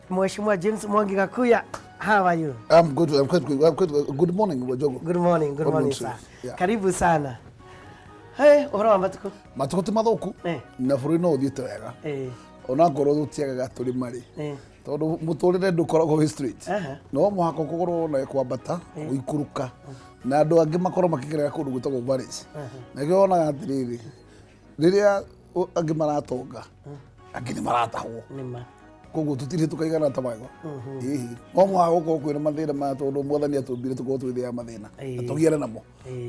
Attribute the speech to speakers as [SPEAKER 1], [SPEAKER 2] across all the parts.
[SPEAKER 1] Mheshimiwa James Mwangi Gakuya, how are you?
[SPEAKER 2] I'm good. I'm quite good. I'm quite good. Good morning, Wajogo.
[SPEAKER 1] Good morning, good
[SPEAKER 2] Good
[SPEAKER 1] morning
[SPEAKER 2] morning,
[SPEAKER 1] sir.
[SPEAKER 2] Yeah.
[SPEAKER 1] Karibu sana. Hey, ũhoro wa matukũ?
[SPEAKER 2] Matukũ ti mathũku
[SPEAKER 1] Eh.
[SPEAKER 2] na bũrũri no ũthiĩte wega
[SPEAKER 1] Eh,
[SPEAKER 2] ona ngorwo tũtiagaga tũrĩ marĩ
[SPEAKER 1] eh.
[SPEAKER 2] tondũ mũtũrĩre ndũkoragwo wĩ straight
[SPEAKER 1] Aha.
[SPEAKER 2] no mũhaka ũkorwo na kwambata gũikũrũka na andũ angĩ makorwo makĩgerera kũndũ gwĩtagwo valleys na kĩo wonaga atĩrĩrĩ rĩrĩa angĩ maratonga angĩ nĩ maratahwo.
[SPEAKER 1] Nĩ ma.
[SPEAKER 2] Koguo tũtirĩ tũkaigana ta magego. Ĩhĩ, no mũhaka gũkorwo kwĩna mathĩna maya tondũ Mwathani atũmbire tũkorwo twĩthĩaga mathĩna na tũgiane namo.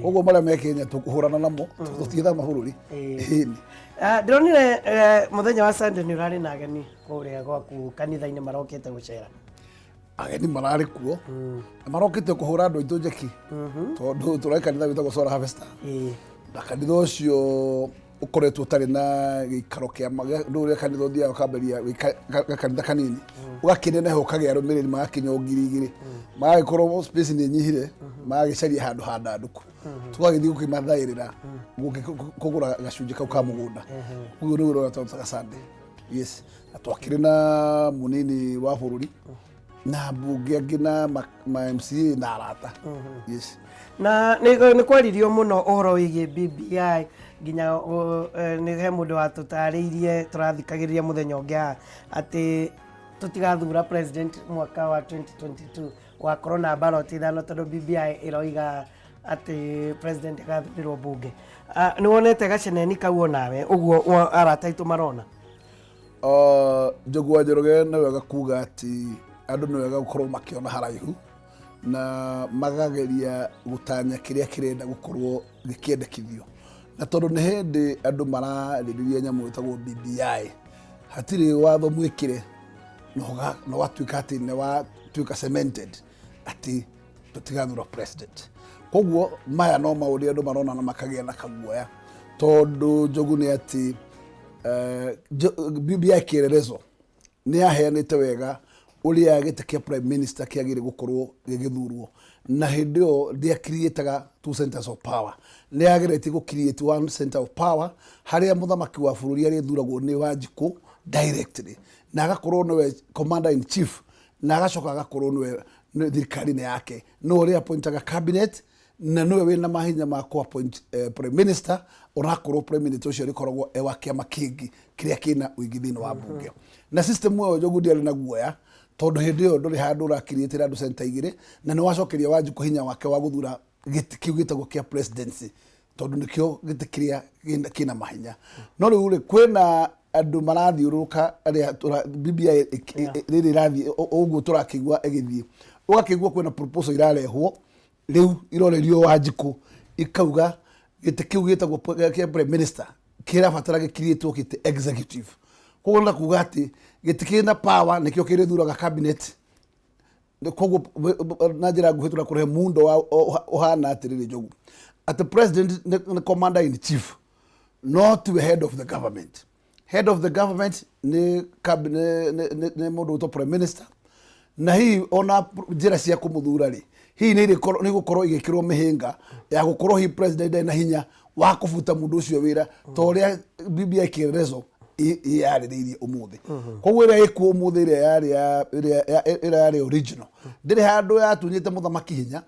[SPEAKER 2] Koguo marĩa me Kenya tũkũhũrana namo tũtiethama bũrũri. Ĩni.
[SPEAKER 1] Ah, ndĩronire mũthenya wa Sunday nĩ ũrarĩ na ageni kũrĩa gwaku kanitha-inĩ marokĩte gũcera.
[SPEAKER 2] Ageni mararĩ kuo na marokĩte kũhũra andũ aitũ njeki tondũ tũrarĩ kanitha wĩtagwo Solar Harvester. Na kanitha ũcio ũkoretwo ũtarĩ na gĩikaro kĩa ndũ ũrĩa kanitha ũthiaga ũkambĩrĩria wĩ gakanitha kanini ũgakĩneneha ũkagĩa arũmĩrĩri magakinya o 2000, magagĩkorwo space nĩ ĩnyihire, magagĩcaria handũ handandũku, tũgagĩthiĩ gũkĩmathaĩrĩra kũgũra gacunjĩ kau ka mũgũnda. Ũguo nĩguo ũrĩa twarutaga Sunday. Yes, na twakĩrĩ na mũnini wa bũrũri na mbunge angĩ na ma MCA na arata. Yes.
[SPEAKER 1] Na nĩ kwaririo mũno ũhoro wĩgiĩ BBI nginya nĩ he mũndũ watũtarĩirie tũrathikagĩrĩria mũthenya ũngĩ haha atĩ tũtigathura president mwaka wa 2022 wakorwo na ballot ithano tondũ BBI ĩroiga atĩ president agathurĩrwo mbunge. Ah, nĩ wonete gaceneni kau onawe ũguo arata aitũ marona?
[SPEAKER 2] Njogu wa Njoroge, nĩ wega kuga atĩ andũ nĩ wega gũkorwo makĩona haraihu na magageria gũtanya kĩrĩa kĩrenda gũkorwo gĩkĩendekithio, na tondũ nĩ hĩndĩ andũ mararĩrĩria nyamũ ĩtagwo BBI, hatirĩ watho mwĩkĩre na ũgatuĩka atĩ nĩ watuĩka cemented atĩ tũtigathura president. Koguo maya no maũndũ andũ marona na makagĩa na kaguoya, tondũ Njogu nĩ atĩ BBI kĩelelezo nĩ yaheanĩte wega ũrĩa gĩtĩ kĩa prime minister kĩagĩrĩire gũkorwo gĩgĩthurwo, na hĩndĩ ĩyo ndĩakiriĩtaga two centers of power, nĩ yageretie gũ create one center of power harĩa mũthamaki wa bũrũri arĩthuragwo nĩ Wanjikũ directly na agakorwo nĩwe commander in chief, na agacoka agakorwo nĩwe nĩ thirikari-inĩ yake nĩwe ũrĩa appointaga cabinet na nĩwe wĩna mahinya ma kũ appoint prime minister, onakorwo prime minister ũcio arĩkoragwo e wa kĩama kĩngĩ kĩrĩa kĩna ũingĩ thĩinĩ wa mbunge. Na system ĩyo, Njogu, ndĩarĩ na guoya tondũ hĩndĩ ĩyo ndũrĩ handũ ũrakiriĩtĩra andũ center igĩrĩ na nĩ wacokeria Wanjikũ hinya wake wa gũthura gĩtĩ kĩu gĩtagwo kĩa presidency tondũ nĩkĩo gĩtĩ kĩrĩa kĩna mahinya. No rĩu rĩ, kwĩna andũ marathiũrũrũka arĩa BBI rĩrĩ ĩrathiĩ ũguo tũrakĩigua ĩgĩthiĩ, ũgakĩigua kwĩna proposal irarehwo rĩu irorerio Wanjikũ ikauga gĩtĩ kĩu gĩtagwo kĩa prime minister kĩrabatara gĩkirĩtwo gĩtĩ executive. Koguo nĩ kuga atĩ gĩtĩ kĩna power nĩkĩo kĩrĩthuraga cabinet. Koguo na njĩra nguhĩ tũrakũrehe muundo wa ũhana atĩrĩrĩ, Njogu, atĩ president nĩ commander in chief no tiwe head of the government. Head of the government nĩ nĩ mũndũ wĩtwo prime minister, na hihi ona njĩra cia kũmũthura rĩ, hihi nĩ igũkorwo igĩkĩrwo mĩhĩnga ya gũkorwo hihi president ndarĩ na hinya wa kũbuta mũndũ ũcio wĩra ta ũrĩa BBI kĩelelezo ĩyarĩrĩirie ũmũthĩ. Koguo ĩrĩa ĩkuo ũmũthĩ, ĩrĩa yarĩ ĩrĩa yarĩ original, ndĩrĩ handũ yatunyĩte mũthamaki hinya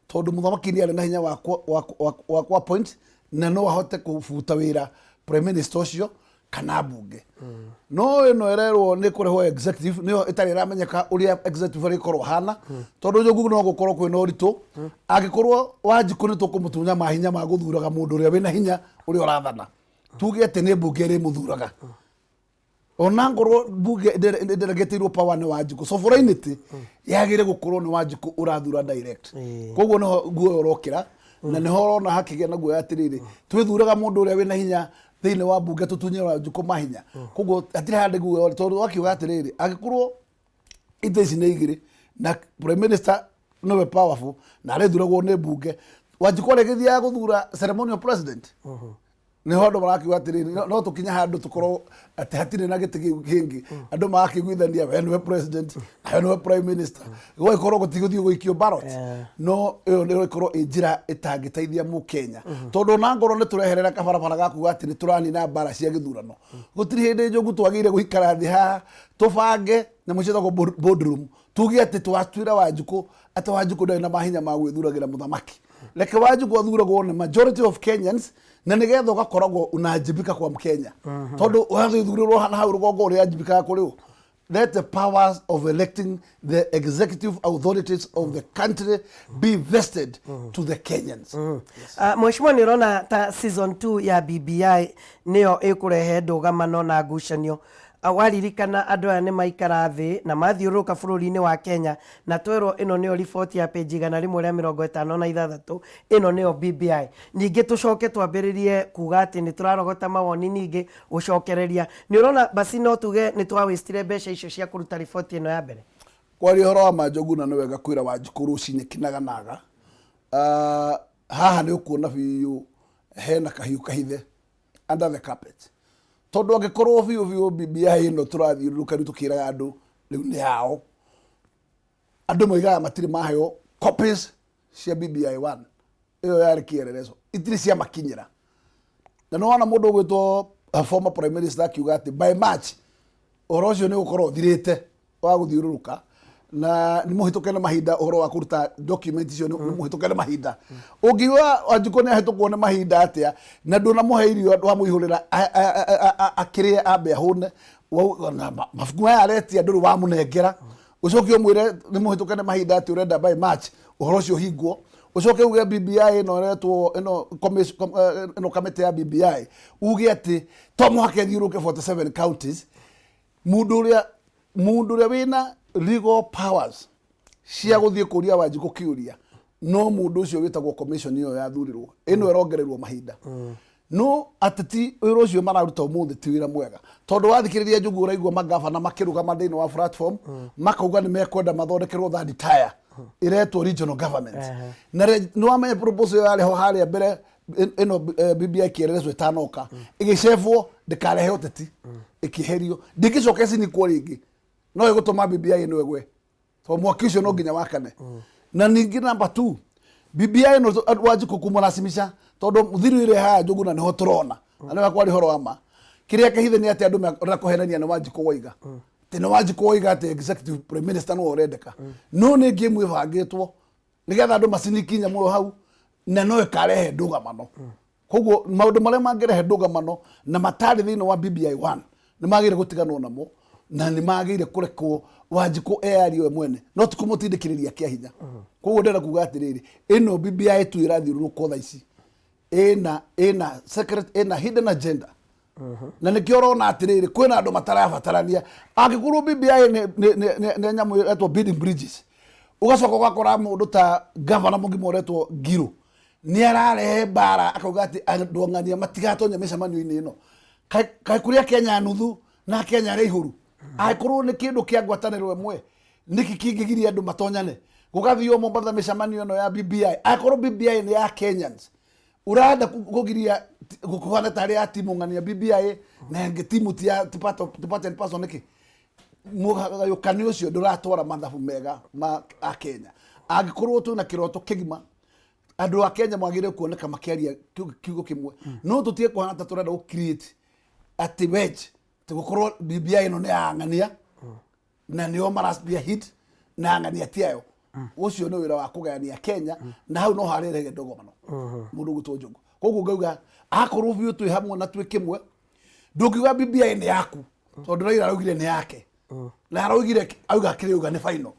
[SPEAKER 2] tondũ mũthamaki nĩ arĩ na hinya wa kũ appoint na no ahote kũbuta wĩra prime minister ũcio kana mbunge. No ĩno ĩrerwo nĩ kũrehwo executive, nĩyo ĩtarĩ ĩramenyeka ũrĩa executive arĩkorwo hana, tondũ Njogu no gũkorwo kwĩna ũritũ angĩkorwo Wanjikũ nĩ tũkũmũtunya mahinya ma gũthuraga mũndũ ũrĩa wĩna hinya ũrĩa ũrathana, tuge atĩ nĩ mbunge ĩrĩmũthuraga, ona ngorwo mbunge ndĩregeteirwo power nĩ Wanjikũ, sovereignty yagĩrĩire gũkorwo nĩ Wanjikũ ũrathura direct. Koguo nĩho guoya ũrokĩra na nĩho ũrona hakĩgĩa na guoya atĩrĩrĩ, twĩthuraga mũndũ ũrĩa wĩna hinya thĩinĩ wa mbunge tũtunye Wanjikũ mahinya. Koguo hatirĩ handũ guoya, tondũ wakiuga atĩrĩrĩ, angĩkorwo itĩ ici nĩ igĩrĩ na prime minister nĩwe powerful na arĩthuragwo nĩ mbunge, Wanjikũ arĩgĩthiaga gũthura ceremonial president, nĩho andũ marakiuga atĩrĩrĩ, no tũkinye handũ tũkorwo atĩ hatirĩ na gĩtĩ kĩu kĩngĩ, andũ magakĩiguithania we nĩwe president na we nĩwe prime minister, gũgagĩkorwo gũtigũthiĩ gũikio ballot. No ĩyo nĩ ĩkorwo ĩ njĩra ĩtangĩteithia mũkenya tondũ ona ngorwo nĩ tũreherera kabarabara ga kuga atĩ nĩ tũranina mbara cia gĩthurano, gũtirĩ hĩndĩ, Njogu, twagĩrĩire gũikara thĩ haha tũbange. Nyamũ ciĩtagwo boardroom. Tuge atĩ twatuĩra Wanjikũ atĩ Wanjikũ ndarĩ na mahinya ma gwĩthuragĩra mũthamaki. Reke Wanjikũ athuragwo nĩ majority of Kenyans na nĩgetha ũgakoragwo unajibika kwa Mkenya. Tondũ wathurĩrwo na hau rũgongo ũrĩanjibikaga kũrĩ ũ? Let the powers of electing the executive authorities of the country be vested to the Kenyans.
[SPEAKER 1] Mheshimiwa, nĩ ũrona ta season 2 ya BBI nĩyo ĩkũrehe ndũgamano na ngucanio? Waririkana andũ aya nĩ maikara thĩ na mathiũrũrũka bũrũri-inĩ wa Kenya na twerwo ĩno nĩyo riboti ya page 156, ĩno nĩyo BBI. Ningĩ tũcoke twambĩrĩrie kuga atĩ nĩ tũrarogota mawoni, ningĩ gũcokereria. Nĩ ũrona basi no tuge nĩ twa waste mbeca icio cia kũruta riboti ĩno ya mbere?
[SPEAKER 2] Kwaria ũhoro wa ma, Njuguna, nĩ wega kwĩra Wanjikũ rũcinĩ kinaganaga. Haha nĩ ũkuona biũ hena kahiũ kahithe under the carpet, tondũ angĩkorwo biũ biũ BBI ĩno tũrathiũrũrũka rĩu tũkĩraga andũ rĩu nĩ yao, andũ moigaga matirĩ maheo copies cia BBI 1 ĩyo yarĩ kĩelelezo, itirĩ ciamakinyĩra. Na nĩ wona mũndũ ũgwĩtwo former prime minister akiuga atĩ by March ũhoro ũcio nĩ ũgũkorwo ũthirĩte wa gũthiũrũrũka na nĩ mũhĩtũke nĩ mahinda. Ũhoro wa kũruta document icio nĩ mũhĩtũke nĩ mahinda. Ũngiuga Wanjikũ nĩ ahĩtũkwo nĩ mahinda atĩa na ndũnamũhe irio wamũihũrĩra akĩrĩe ambe ahũne? Na mabuku maya aretia ndũrĩ wamũnengera, ũcoke ũmwĩre nĩ mũhĩtũke nĩ mahinda, atĩ ũrenda by March ũhoro ũcio ũhingwo, ũcoke uge BBI ĩno ĩretwo ĩno ĩno kamĩtĩ ya BBI uge atĩ to mũhaka ĩthiũrũrũke 47 counties. Mũndũ ũrĩa wĩna legal powers cia gũthiĩ kũria Wanjikũ kĩũria no mũndũ ũcio wĩtagwo commission ĩyo yathurirwo ĩno ĩrongererwo mahinda. No ateti wĩra ũcio mararuta ũmũthĩ ti wĩra mwega, tondũ wathikĩrĩria Njugu ũraigua magavana makĩrũgama thĩinĩ wa platform makauga nĩ mekwenda mathondekerwo third tier ĩretwo regional government. Na nĩ wamenya proposal ĩyo yarĩ ho harĩa mbere ĩno BBI kĩelelezo ĩtanoka, ĩgĩcebwo ndĩkarehe ũteti, ĩkĩeherio, ndĩngĩcoka ĩcinikwo rĩngĩ, no ĩgũtũma BBI ĩno ĩgwe, tondũ mwaki ũcio no nginya wakane. Na ningĩ number two, BBI ĩno Wanjikũ kũmũrasimisha, tondũ thiru ĩrĩa haha, Njũgũna, nĩho tũrona na nĩwe kwari horo wa ma. Kĩrĩa kĩhithe nĩ atĩ andũ marenda kũhenania nĩ Wanjikũ woiga atĩ nĩ Wanjikũ woiga atĩ executive prime minister nĩwe ũrendeka, no nĩ game ĩbangĩtwo nĩgetha andũ maciniki nyamũ ĩyo hau na no ĩkarehe ndũgamano. Koguo maũndũ marĩa mangĩrehe ndũgamano na matarĩ thĩinĩ wa BBI 1 nĩ magĩrĩire gũtiganwo namo na nĩ magĩrĩire kũrekwo Wanjikũ eyarie we mwene, no ti kũmũtindĩkĩrĩria kĩa hinya. Koguo ndĩrenda kuga atĩrĩrĩ, ĩno BBI tu ĩrathiũrũrũkwo thaa ici ĩna secret, ĩna hidden agenda, na nĩkĩo ũrona atĩrĩrĩ kwĩna andũ matarabatarania. Angĩkorwo BBI nĩ nyamũ ĩretwo building bridges, ũgacoka ũgakora mũndũ ta gavana mũgima ũretwo Ngiru nĩ ararehe mbara, akauga atĩ andũ ang'ania matigatonya mĩcemanio-inĩ ĩno. Kaĩ kũrĩ Akenya nuthu na Akenya arĩa ihũru? Angĩkorwo nĩ kĩndũ kĩa ngwatanĩro ĩmwe, nĩkĩ kĩngĩgiria andũ matonyane gũgathio Mombatha mĩcemanio ĩno ya BBI? Angĩkorwo BBI nĩ ya Kenyans, urenda kũgiria kũhana tarĩ ya timu ng'ania BBI na ĩngĩ timu ti ya ti part and parcel nĩkĩ? Mũgayũkanio ũcio ndũratwara mathabu mega ma a Kenya. Angĩkorwo twĩna kĩroto kĩgima, andũ a Kenya mwagĩrĩire kuoneka makĩaria kiugo kĩmwe, no tũtige kũhana ta tũrenda gũ create atĩ wedge, atĩ gũkorwo BBI ĩno nĩ ya ng'ania na nĩo mara spearhead na ng'ania ti ayo. Ũcio nĩ wĩra wa kũgayania Kenya na hau no harĩrehe ndũgomano mũndũ gwĩtwo Njogu. Koguo ngauga akorwo biũ twĩ hamwe na twĩ kĩmwe, ndũngiuga BBI nĩ yaku, tondũ Raila araugire nĩ yake na araugire auga kĩrĩa auga nĩ final.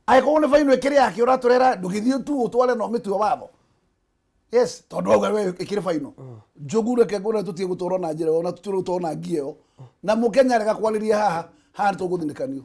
[SPEAKER 2] Angĩkorwo nĩ final ĩkĩrĩ yake, ũratũrera ndũgĩthiĩ tu ũtware na ũmĩtue watho? Yes, tondũ auga we ĩkĩrĩ final. Njogu, reke ngwĩre, tũtige gũtwarwo na njĩra ĩyo na tũtige gũtwarwo na ngia ĩyo na mũkenya rega kwarĩria haha haha nĩ tũgũthinĩkanio.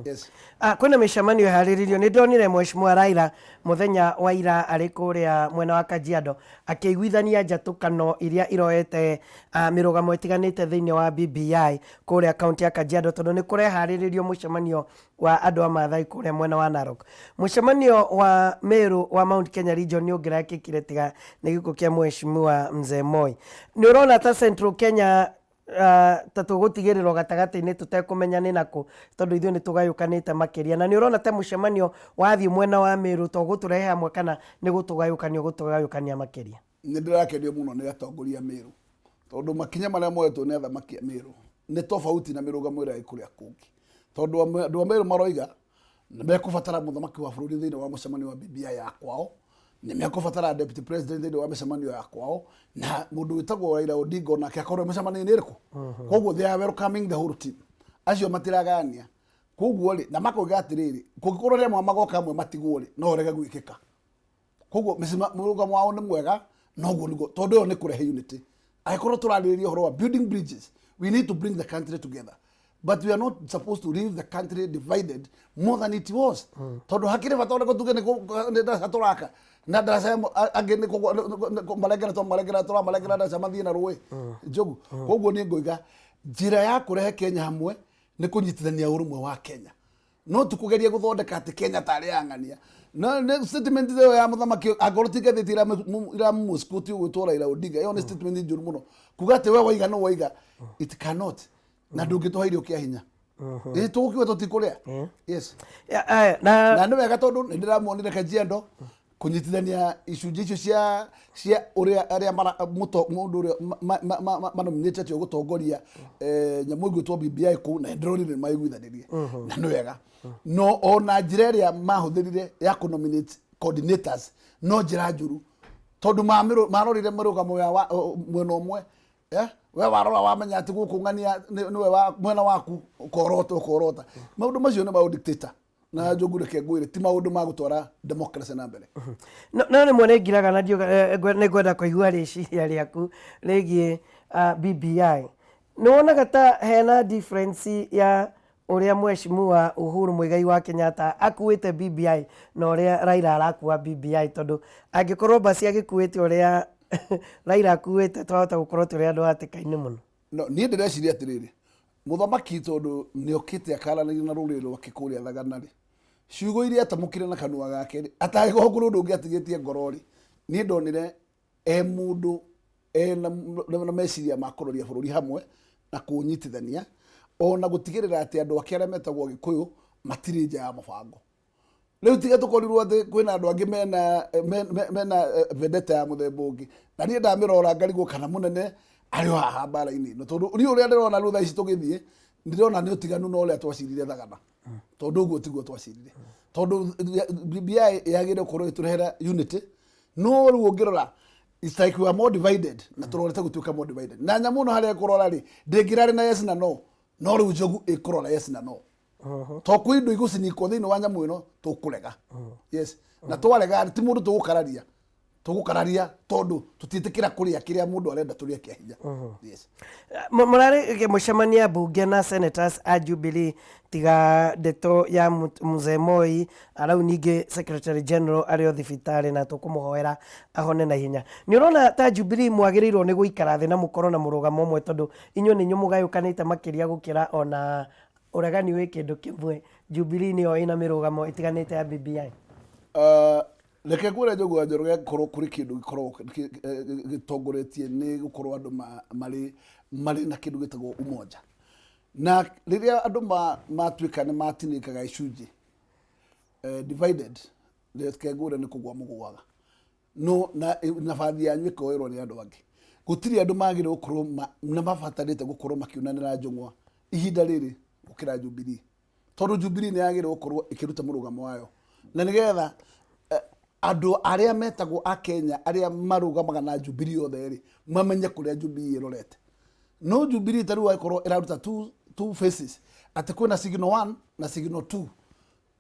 [SPEAKER 2] Yes.
[SPEAKER 1] Kwĩna mĩcemanio ĩharĩrĩirio. Nĩ ndonire Mheshimiwa Raila mũthenya wa ira arĩ kũrĩa mwena wa Kajiado akĩiguithania njatũkano iria iroete mĩrũgamo ĩtiganĩte thĩinĩ wa BBI kũrĩa kaunti ya Kajiado, tondũ nĩ kũreharĩrĩrio mũcemanio wa andũ a Maathai kũrĩa mwena wa Narok. Mũcemanio wa Meru wa Mount Kenya Region nĩ ũngĩrekĩkire tiga nĩ gĩkuũ kĩa Mheshimiwa Mzee Moi. Nĩ ũrona ta Central Kenya ta tũgũtigĩrĩrwo gatagatĩ-inĩ tũtekũmenya nĩ nakũ, tondũ ithuĩ nĩ tũgayũkanĩte makĩria, na nĩ ũrona ta mũcemanio wathiĩ mwena wa Meru to gũtũrehe hamwe kana nĩ gũtũgayũkania ũgũtũgayũkania makĩria?
[SPEAKER 2] Nĩ ndĩrakenio mũno nĩ atongoria a Meru, tondũ makinya marĩa moetwo nĩ athamaki a Meru nĩ tofauti na mĩrũgamo ĩrĩa ĩ kũrĩa kũngĩ. Tondũ andũ a Meru maroiga nĩ mekũbatara mũthamaki wa bũrũri thĩinĩ wa mũcemanio wa BBI ya kwao, nĩ mekũbatara deputy president thĩinĩ wa mĩcemanio ya kwao, na mũndũ wĩtagwo Raila Odinga onake akorwo mũcemanio-inĩ ĩrĩkũ. Koguo they are welcoming the whole team. Acio matiragayania. Koguo rĩ, na makoiga atĩrĩrĩ, kũngĩkorwo rĩmwe magoka amwe matigwo rĩ, no ũrege gwĩkĩka. Koguo mũrũgamo wao nĩ mwega, noguo nĩguo, tondũ ĩyo nĩ kũrehe unity. Angĩkorwo tũrarĩrĩria ũhoro wa building bridges, we need to bring the country together. But we are not supposed to leave the country divided more than it was. Tondũ hakĩrĩ bata ũrĩkũ tuge nĩ ndaraca tũraka na ndaraca ĩmwe angĩ nĩ kũmarengera twamarengera tũramarengera ndaraca mathiĩ na rũĩ njogu. Koguo niĩ ngoiga njĩra ya kũrehe Kenya hamwe nĩ kũnyitithania ũrũmwe wa Kenya. No ti kũgeria gũthondeka atĩ Kenya tarĩ ya ng'ania. Na nĩ statement ĩyo ya mũthamaki angorwo ti ngathĩti ĩramũsquote ũgwĩtwo Raila Odinga, ĩyo nĩ statement njũru mũno. Kuga atĩ we waiga no waiga, it cannot. Na ndũngĩtũhe irio kĩa hinya. Ĩ tũgũkiuga tũtikũrĩa. Yes.
[SPEAKER 1] Na
[SPEAKER 2] Na nĩ wega tondũ nĩ ndĩramuonire Kajiado kũnyitithania icunjĩ icio cia cia ũrĩa arĩa mara mũto mũndũ ũrĩa manominate atĩ ũgũtongoria nyamũ ĩgwĩtwo BBI kũu na ndĩronire nĩ maiguithanĩrie na nĩ wega no ona njĩra ĩrĩa mahũthĩrire ya kũnominate coordinators no njĩra njũru tondũ marorire mĩrũgamo ya mwena ũmwe. We warora wamenya atĩ gũkũ ng'ania nĩwe wa mwena waku ũkorota ũkorota maũndũ macio nĩ maũ dictator na Njogu reke ngwĩre ti maũndũ ma gũtwara democracy na mbere.
[SPEAKER 1] No rĩmwe nĩ ngiraga na nĩ ngwenda kũigua rĩciria rĩaku rĩgiĩ BBI. Nĩ wonaga ta hena difference ya ũrĩa Mheshimiwa Uhuru Muigai wa Kenyatta akuĩte BBI na ũrĩa Raila arakua BBI tondũ angĩkorwo basi agĩkuĩte ũrĩa Raila akuĩte twahota gũkorwo tũrĩ andũ hatĩka-inĩ mũno.
[SPEAKER 2] No, niĩ ndĩreciria atĩrĩrĩ, mũthamaki tondũ nĩokĩte akaranĩria na rũrĩrĩ rwake kũrĩa Thagana-rĩ, ciugo iria atamũkire na kanua gake-rĩ, atangĩkorwo kũrĩ ũndũ ũngĩ atigĩtie ngoro-rĩ, niĩ ndonire e mũndũ ena na meciria ma kũroria bũrũri hamwe na kũũnyitithania, ona gũtigĩrĩra atĩ andũ ake arĩa metagwo Agĩkũyũ matirĩ nja ya mũbango. Rĩu tiga tũkorirwo atĩ kwĩna andũ angĩ mena mena vendetta ya mũthemba ũngĩ. Na niĩ ndamĩrora ngarigwo kana mũnene arĩ o haha mbara-inĩ ĩno. Tondũ niĩ ũrĩa ndĩrona rĩu thaa ici tũgĩthiĩ, ndĩrona nĩ ũtiganu na ũrĩa twacirire Thagana. Tondũ ũguo tiguo twacirire. Tondũ BBI yagĩrĩire gũkorwo ĩgĩtũrehera unity, no rĩu ũngĩrora it's like we are more divided na tũrorete gũtuĩka more divided. Na nyamũ ĩno harĩa ĩkũrora rĩ, ndĩngĩrarĩ na yes na no, no rĩu Njogu ĩkũrora yes na no. To kwĩ indo igũcinikwo thĩinĩ wa nyamũ ĩno tũkũrega. Yes. Na twarega ti mũndũ tũgũkararia. Tũgũkararia tondũ tũtiĩtĩkĩra kũrĩa kĩrĩa mũndũ arenda tũrĩe kĩa hinya. Yes.
[SPEAKER 1] Mũrarĩ mũcemania mbunge na senators a Jubilee tiga ndeto ya Mzee Moi arau ningĩ secretary general arĩ o thibitarĩ na tũkũmũhoera ahone na ihenya. Nĩ ũrona ta Jubilee mwagĩrĩirwo nĩ gũikara thĩ na mũkorwo na mũrũgamo ũmwe tondũ inyuĩ nĩ inyuĩ mũgayũkanĩte makĩria gũkĩra ona ũregani wĩ kĩndũ kĩmwe, Jubilee nĩyo ĩna mĩrũgamo ĩtiganĩte ya BBI?
[SPEAKER 2] Reke ngwĩre Njogu wa Njoroge korwo kũrĩ kĩndũ gĩkoragwo gĩtongoretie nĩ gũkorwo andũ marĩ marĩ na kĩndũ gĩtagwo umoja. Na rĩrĩa andũ matuĩka nĩ matinĩkaga icunjĩ, divided, reke ngwĩre nĩ kũgwa mũgũaga. No na nabathi yanyu ĩkoerwo nĩ andũ angĩ. Gũtirĩ andũ magĩrĩirwo gũkorwo na mabatarĩte gũkorwo makiunanĩra njũng'wa ihinda rĩrĩ gũkĩra Jubilee. Tondũ Jubilee nĩ yagĩrĩirwo gũkorwo ĩkĩruta mũrũgamo wayo. Na nĩgetha andũ arĩa metagwo a Kenya arĩa marũgamaga na Jubilee othe rĩ, mamenye kũrĩa Jubilee ĩrorete. No Jubilee ta rĩu angĩkorwo ĩraruta two faces, atĩ kwĩna signal one na signal two,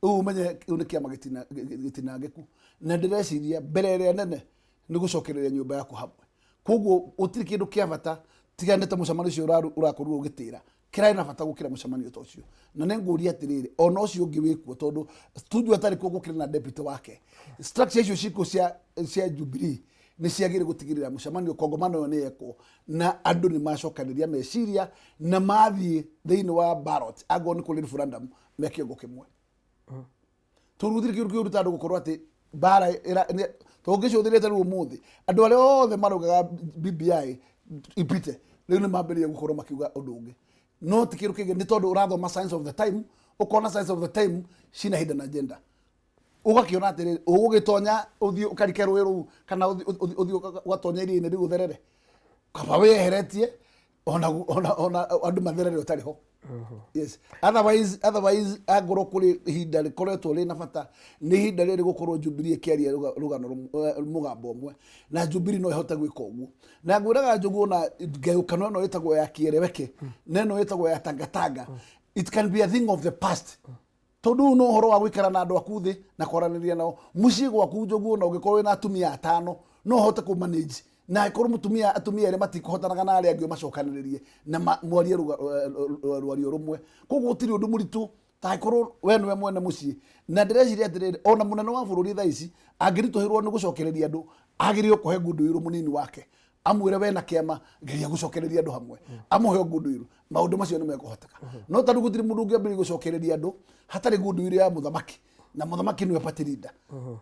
[SPEAKER 2] Rĩu ũmenye kĩu nĩ kĩama gĩtinangĩku. Na ndĩreciria mbere ĩrĩa nene nĩ gũcokereria nyũmba yaku hamwe. Koguo gũtirĩ kĩndũ kĩa bata tiga nĩ ta mũcemanio ũcio ũrakorirwo ũgĩtĩra kĩrarĩ na bata gũkĩra mũcemanio ta ũcio. Na nĩ ngũria atĩrĩrĩ, ona ũcio ũngĩ wĩkuo tondũ Tuju atarĩ kuo gũkĩrĩ na deputy wake. Structure icio cikuo cia Jubilee nĩ ciagĩrĩire gũtigĩrĩra mũcemanio kongomano ĩyo nĩ yekwo na andũ nĩ macokanĩria meciria na mathiĩ thĩinĩ wa ballot angorwo nĩ kũrĩ referendum me kĩongo kĩmwe. Tondũ gũtirĩ kĩndũ kĩũru ta andũ gũkorwo atĩ mbara tũngĩcũthĩrĩria ta rĩu ũmũthĩ andũ arĩa othe maraugaga BBI ipite rĩu nĩ mambĩrĩria gũkorwo makiuga ũndũ ũngĩ. No ti kĩndũ kĩngĩ nĩ tondũ ũrathoma signs of the time ũkona signs of the time cina hidden agenda. Ũgakĩona atĩrĩrĩ ũgũgĩtonya ũthiĩ ũkarike rũĩ rũu kana ũthiĩ ũgatonya iria-inĩ rĩu ũtherere. Kaba wĩyeheretie ona andũ matherere ũtarĩ ho. Yes, otherwise angorwo kũrĩ ihinda rĩkoretwo rĩna bata, nĩ ihinda rĩrĩ gũkorwo Jubilee ĩkĩaria rũgano mũgambo ũmwe, na Jubilee no ĩhote gwĩka ũguo. Na ngwĩraga Njogu, ona ngayũkano ĩno ĩtagwo ya kĩereweke na ĩno ĩtagwo ya tangatanga, it can be a thing of the past, tondũ ũyũ no ũhoro wa gũikara na andũ aku thĩ na kwaranĩria nao mũciĩ gwaku. Njogu, ona ũngĩkorwo wĩna atumia atano, no ũhote kũ manage, na angĩkorwo mũtumia atumia erĩ matikũhotanaga na arĩa angĩ, ũmacokanĩrĩrie na mwarie rwario rũmwe. Koguo gũtirĩ ũndũ mũritũ ta angĩkorwo we nĩwe mwene mũciĩ. Na ndĩreciria atĩrĩrĩ, ona mũnene wa bũrũri thaa ici angĩritũhĩrwo nĩ gũcokereria andũ, agĩrĩirwo kũhe goodwill mũnini wake, amwĩre, "We na kĩama, geria gũcokereria andũ hamwe." Amũhe goodwill, maũndũ macio nĩ mekũhoteka. No tarĩu gũtirĩ mũndũ ũngĩambĩrĩria gũcokereria andũ hatarĩ goodwill ya mũthamaki, na mũthamaki nĩwe party leader.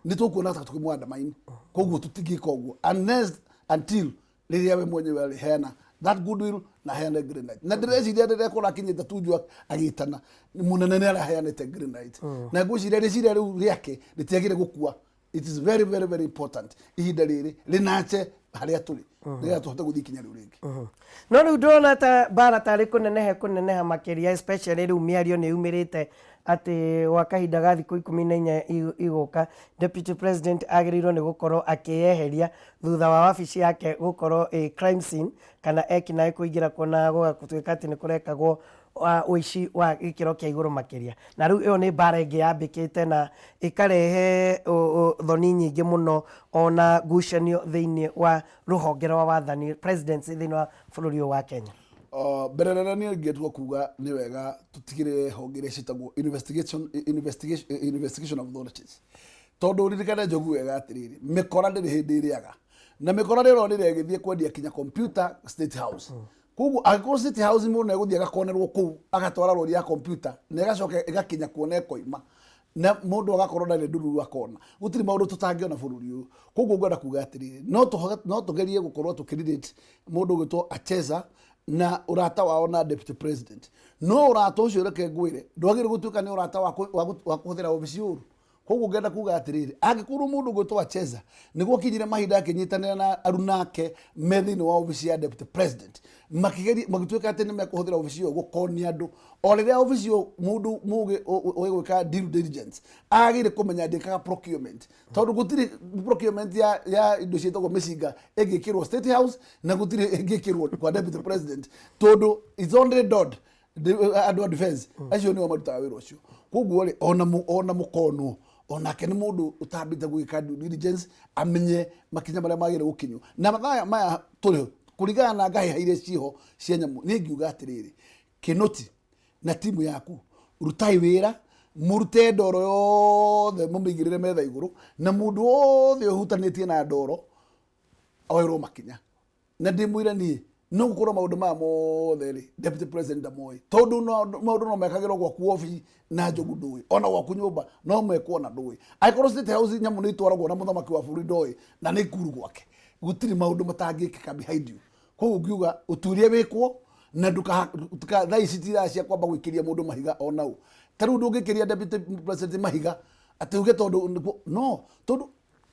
[SPEAKER 2] Nĩ tũkuona ta tũkĩmwandamaini. Koguo tũtingĩka ũguo unless until rĩrĩa we mwenyewe arĩheana that goodwill na aheane green light. Na ndĩreciria rĩrĩa korwo akinyĩte Tuju agĩtana mũnene, nĩ araheanĩte green light, na ngwĩciria rĩciria rĩu rĩake rĩtiagĩrĩ gũkua. It is very, very, very important ihinda rĩrĩ rĩnache harĩa tũrĩ, nĩgetha tũhote gũthiĩ ikinya rĩu rĩngĩ.
[SPEAKER 1] No rĩu ndĩrona ta mbara tarĩ kũneneha makĩria, especially rĩu mĩario nĩ yumĩrĩte atĩ gwa kahinda ga thikũ 14 igũka, deputy president agĩrĩirwo nĩ gũkorwo akĩyeheria thutha wa wabici yake gũkorwo ĩ crime scene, kana ekinaĩ kũingĩra kuo na gũgatuĩka atĩ nĩ kũrekagwo wa ũici wa gĩkĩro kĩa igũrũ makĩria. Na rĩu ĩyo nĩ mbara ĩngĩ yambĩkĩte na ĩkarehe thoni nyingĩ mũno, ona ngucanio thĩinĩ wa rũhonge rwa wathani, presidency, thĩinĩ wa bũrũri ũyũ wa Kenya.
[SPEAKER 2] Mbere nene niĩ ingĩtua kuga nĩ wega tũtigĩrĩre honge iria ciĩtagwo investigation authorities, tondũ ririkane, Njogu, wega atĩrĩrĩ, mĩkora ndĩrĩ hĩndĩ ĩrĩaga, na mĩkora rĩro rĩrĩa ĩgĩthiĩ kwendia kinya computer State House. Koguo angĩkorwo State House mũndũ nĩegũthiĩ agakonerwo kũu agatwara rori ya computer na ĩgacoka ĩgakinya kuo na ĩkoima na mũndũ agakorwo ndarĩ ndururu, akona gũtirĩ maũndũ tũtangĩona bũrũri ũyũ. Koguo ngwenda kuga atĩrĩrĩ, no tũgerie gũkorwo tũkĩrelate mũndũ ũgwĩtwo Acheza na ũrata wao na deputy president. No ũrata ũcio, reke ngwĩre, ndwagĩrĩire gũtuĩka nĩ ũrata wa kũhũthĩra obici ũru. Koguo ngenda kuga atĩrĩrĩ, angĩkorwo mũndũ ũgwĩtwo Acheza nĩguo kinyire mahinda akĩnyitanĩra na arunake me thĩinĩ wa obici ya deputy president, makĩgeria magĩtuĩka atĩ nĩ mekũhũthĩra obici ĩyo gũkonia andũ, o rĩrĩa obici ĩyo mũndũ mũgĩ ũĩ gwĩka due diligence agĩrĩire kũmenya ndĩkaga procurement, tondũ gũtirĩ procurement ya indo ciĩtagwo mĩcinga ĩngĩkĩrwo State House, na gũtirĩ ĩngĩkĩrwo kwa deputy president, tondũ it's only dod andũ a defense acio nĩo marutaga wĩra ũcio. Koguo rĩ, ona mũkonwo onake nĩ mũndũ ũtambĩte gwĩka due diligence, amenye makinya marĩa magĩrĩire gũkinywo. Na mathaa maya tũrĩ, kũringana na ngahĩha iria ciho cia nyamũ, niĩ ngiuga atĩrĩrĩ, Kĩnũti na timu yaku, rutai wĩra, mũrute ndoro yothe, mũmĩigĩrĩre metha igũrũ, na mũndũ wothe ũhutanĩtie na ndoro oerwo makinya. Na ndĩmwĩre niĩ, no gũkorwo maũndũ maya mothe rĩ, deputy president ndamoĩ, tondũ maũndũ no mekagĩrwo gwaku obici na Njogu ndũĩ, ona gwaku nyũmba no mekwo na ndũĩ. Angĩkorwo State House nyamũ nĩ itwaragwo na mũthamaki wa bũrũri ndoĩ, na nĩ ikuru gwake, gũtirĩ maũndũ matangĩkĩka behind you. Koguo ngiuga ũtuĩria wĩkwo na nduka thaa ici ti thaa cia kwamba gwĩkĩria mũndũ mahiga onau. Ta rĩu ndũngĩkĩria deputy president mahiga atĩ uge tondũ no tondũ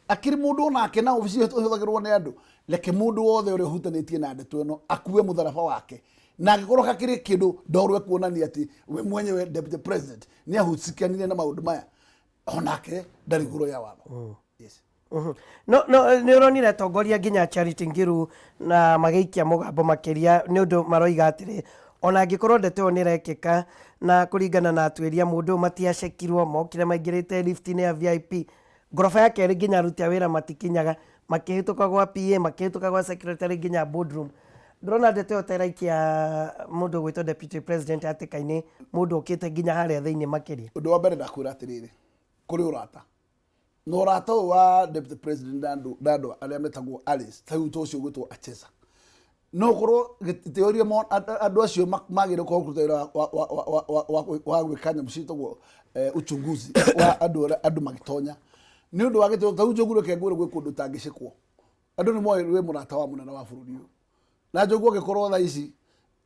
[SPEAKER 2] akĩrĩ mũndũ onake na obici ĩyo ĩhũthagĩrwo nĩ andũ. Reke mũndũ wothe ũrĩa ũhutanĩtie na ndeto ĩno akue mũtharaba wake, na angĩkorwo hakĩrĩ kĩndũ ndorwo ekuonania atĩ we mwenyewe deputy president nĩ ahusikanire na maũndũ maya, onake ndarĩ igũrũ ya watho. Yes.
[SPEAKER 1] No nĩ ũronire atongoria nginya Charity Ngiru na magĩikia mũgambo makĩria, nĩ ũndũ maroiga atĩrĩ, ona angĩkorwo ndeto ĩyo nĩ ĩrekĩka na kũringana na atuĩria, mũndũ ũyũ matiacekirwo, mokire maingĩrĩte lift-inĩ ya VIP ngoroba ya kerĩ, nginya aruti a wĩra matikinyaga, makĩhĩtũka gwa PA, makĩhĩtũka gwa secretary, nginya boardroom. Ndĩrona ndeto ĩyo ta ĩraikia mũndũ ũgwĩtwo deputy president hatĩka-inĩ, mũndũ ũkĩte nginya harĩa thĩinĩ makĩria.
[SPEAKER 2] Ũndũ wa mbere, ndakwĩra atĩrĩrĩ, kũrĩ ũrata, na ũrata ũyũ wa deputy president na andũ arĩa metagwo Alice, ta rĩu ta ũcio ũgwĩtwo Acheza, no ũkorwo gĩtĩo iria andũ acio magĩrĩire gũkorwo kũruta wĩra wa gwĩka nyamũ ciĩtagwo uchunguzi wa andũ arĩa andũ magĩtonya nĩ ũndũ wa gĩtĩo. Ta rĩu Njogu, reke ngwĩre, gwĩ kũndũ ũtangĩcekwo. Andũ nĩ moĩ wĩ mũrata wa mũnene wa bũrũri ũyũ, na Njogu, angĩkorwo thaa ici